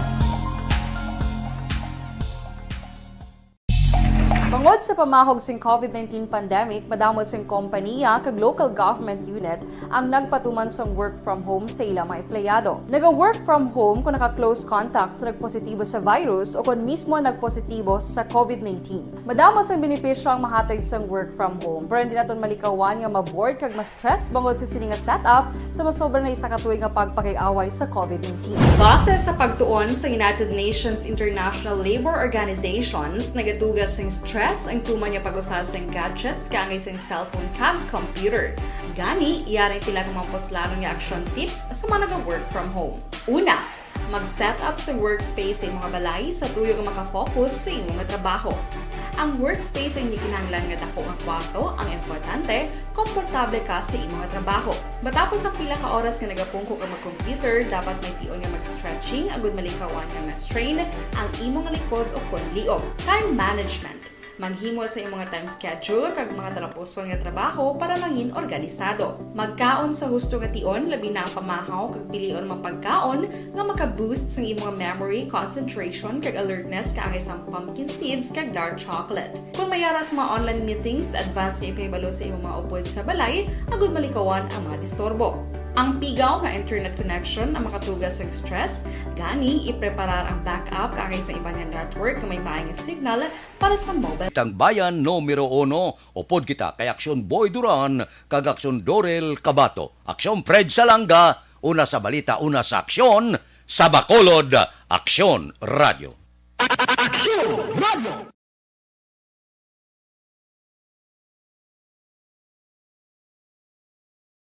Bangod sa pamahog sing COVID nineteen pandemic, madamo sing kompaniya kag local government unit ang nagpatuman sang work from home sa ila mga empleyado. Naga-work from home kon naka-close contact sa nagpositibo sa virus o kon mismo nagpositibo sa COVID nineteen. Madamo sang benepisyo ang mahatag sang work from home, pero hindi naton malikawan nga ma-bored kag ma-stress bangod sa sini nga setup sa masobra na isa ka tuig nga pagpakig-away sa COVID nineteen. Base sa pagtuon sa United Nations International Labour Organizations, nagaduga sing stress Tuman nga pag-usar sang gadgets kaangay sang cellphone kag computer. Gani, yari pila ka mga puslanon nga action tips sa mga naga-work from home. Una, mag-set up sa workspace sa imong balay sa tuyo nga makafocus sa imong trabaho. Ang workspace ang hindi kinahanglan nga dako nga kwarto, ang importante, komportable ka sa imong trabaho. Matapos ang pila ka oras nga nagapungko ka mag-computer, dapat may tion nga mag-stretching agud malikawan nga ma-strain ang imong likod o kon liog. Time management. Maghimo sa imong time schedule kag mga talapuson nga trabaho para mangin organisado. Magkaon sa husto nga tion, labi na ang pamahaw kag pilion mga pagkaon nga maka-boost sang imong memory, concentration kag alertness kaangay sang pumpkin seeds kag dark chocolate. Kung may ara sa mga online meetings, advance nga ipahibalo sa imong mga upod sa balay agud malikawan ang mga disturbo. Ang pigaw nga internet connection ang makatuga sang stress, gani ipreparar ang backup kaangay sa iban nga network nga may maay nga signal para sa mobile. Tangbayan numero uno, upod kita kay Aksyon Boy Duran kag Aksyon Dorel Cabato. Aksyon Fred Salanga, una sa balita, una sa aksyon, sa Bacolod, Aksyon Radio. Aksyon Radio.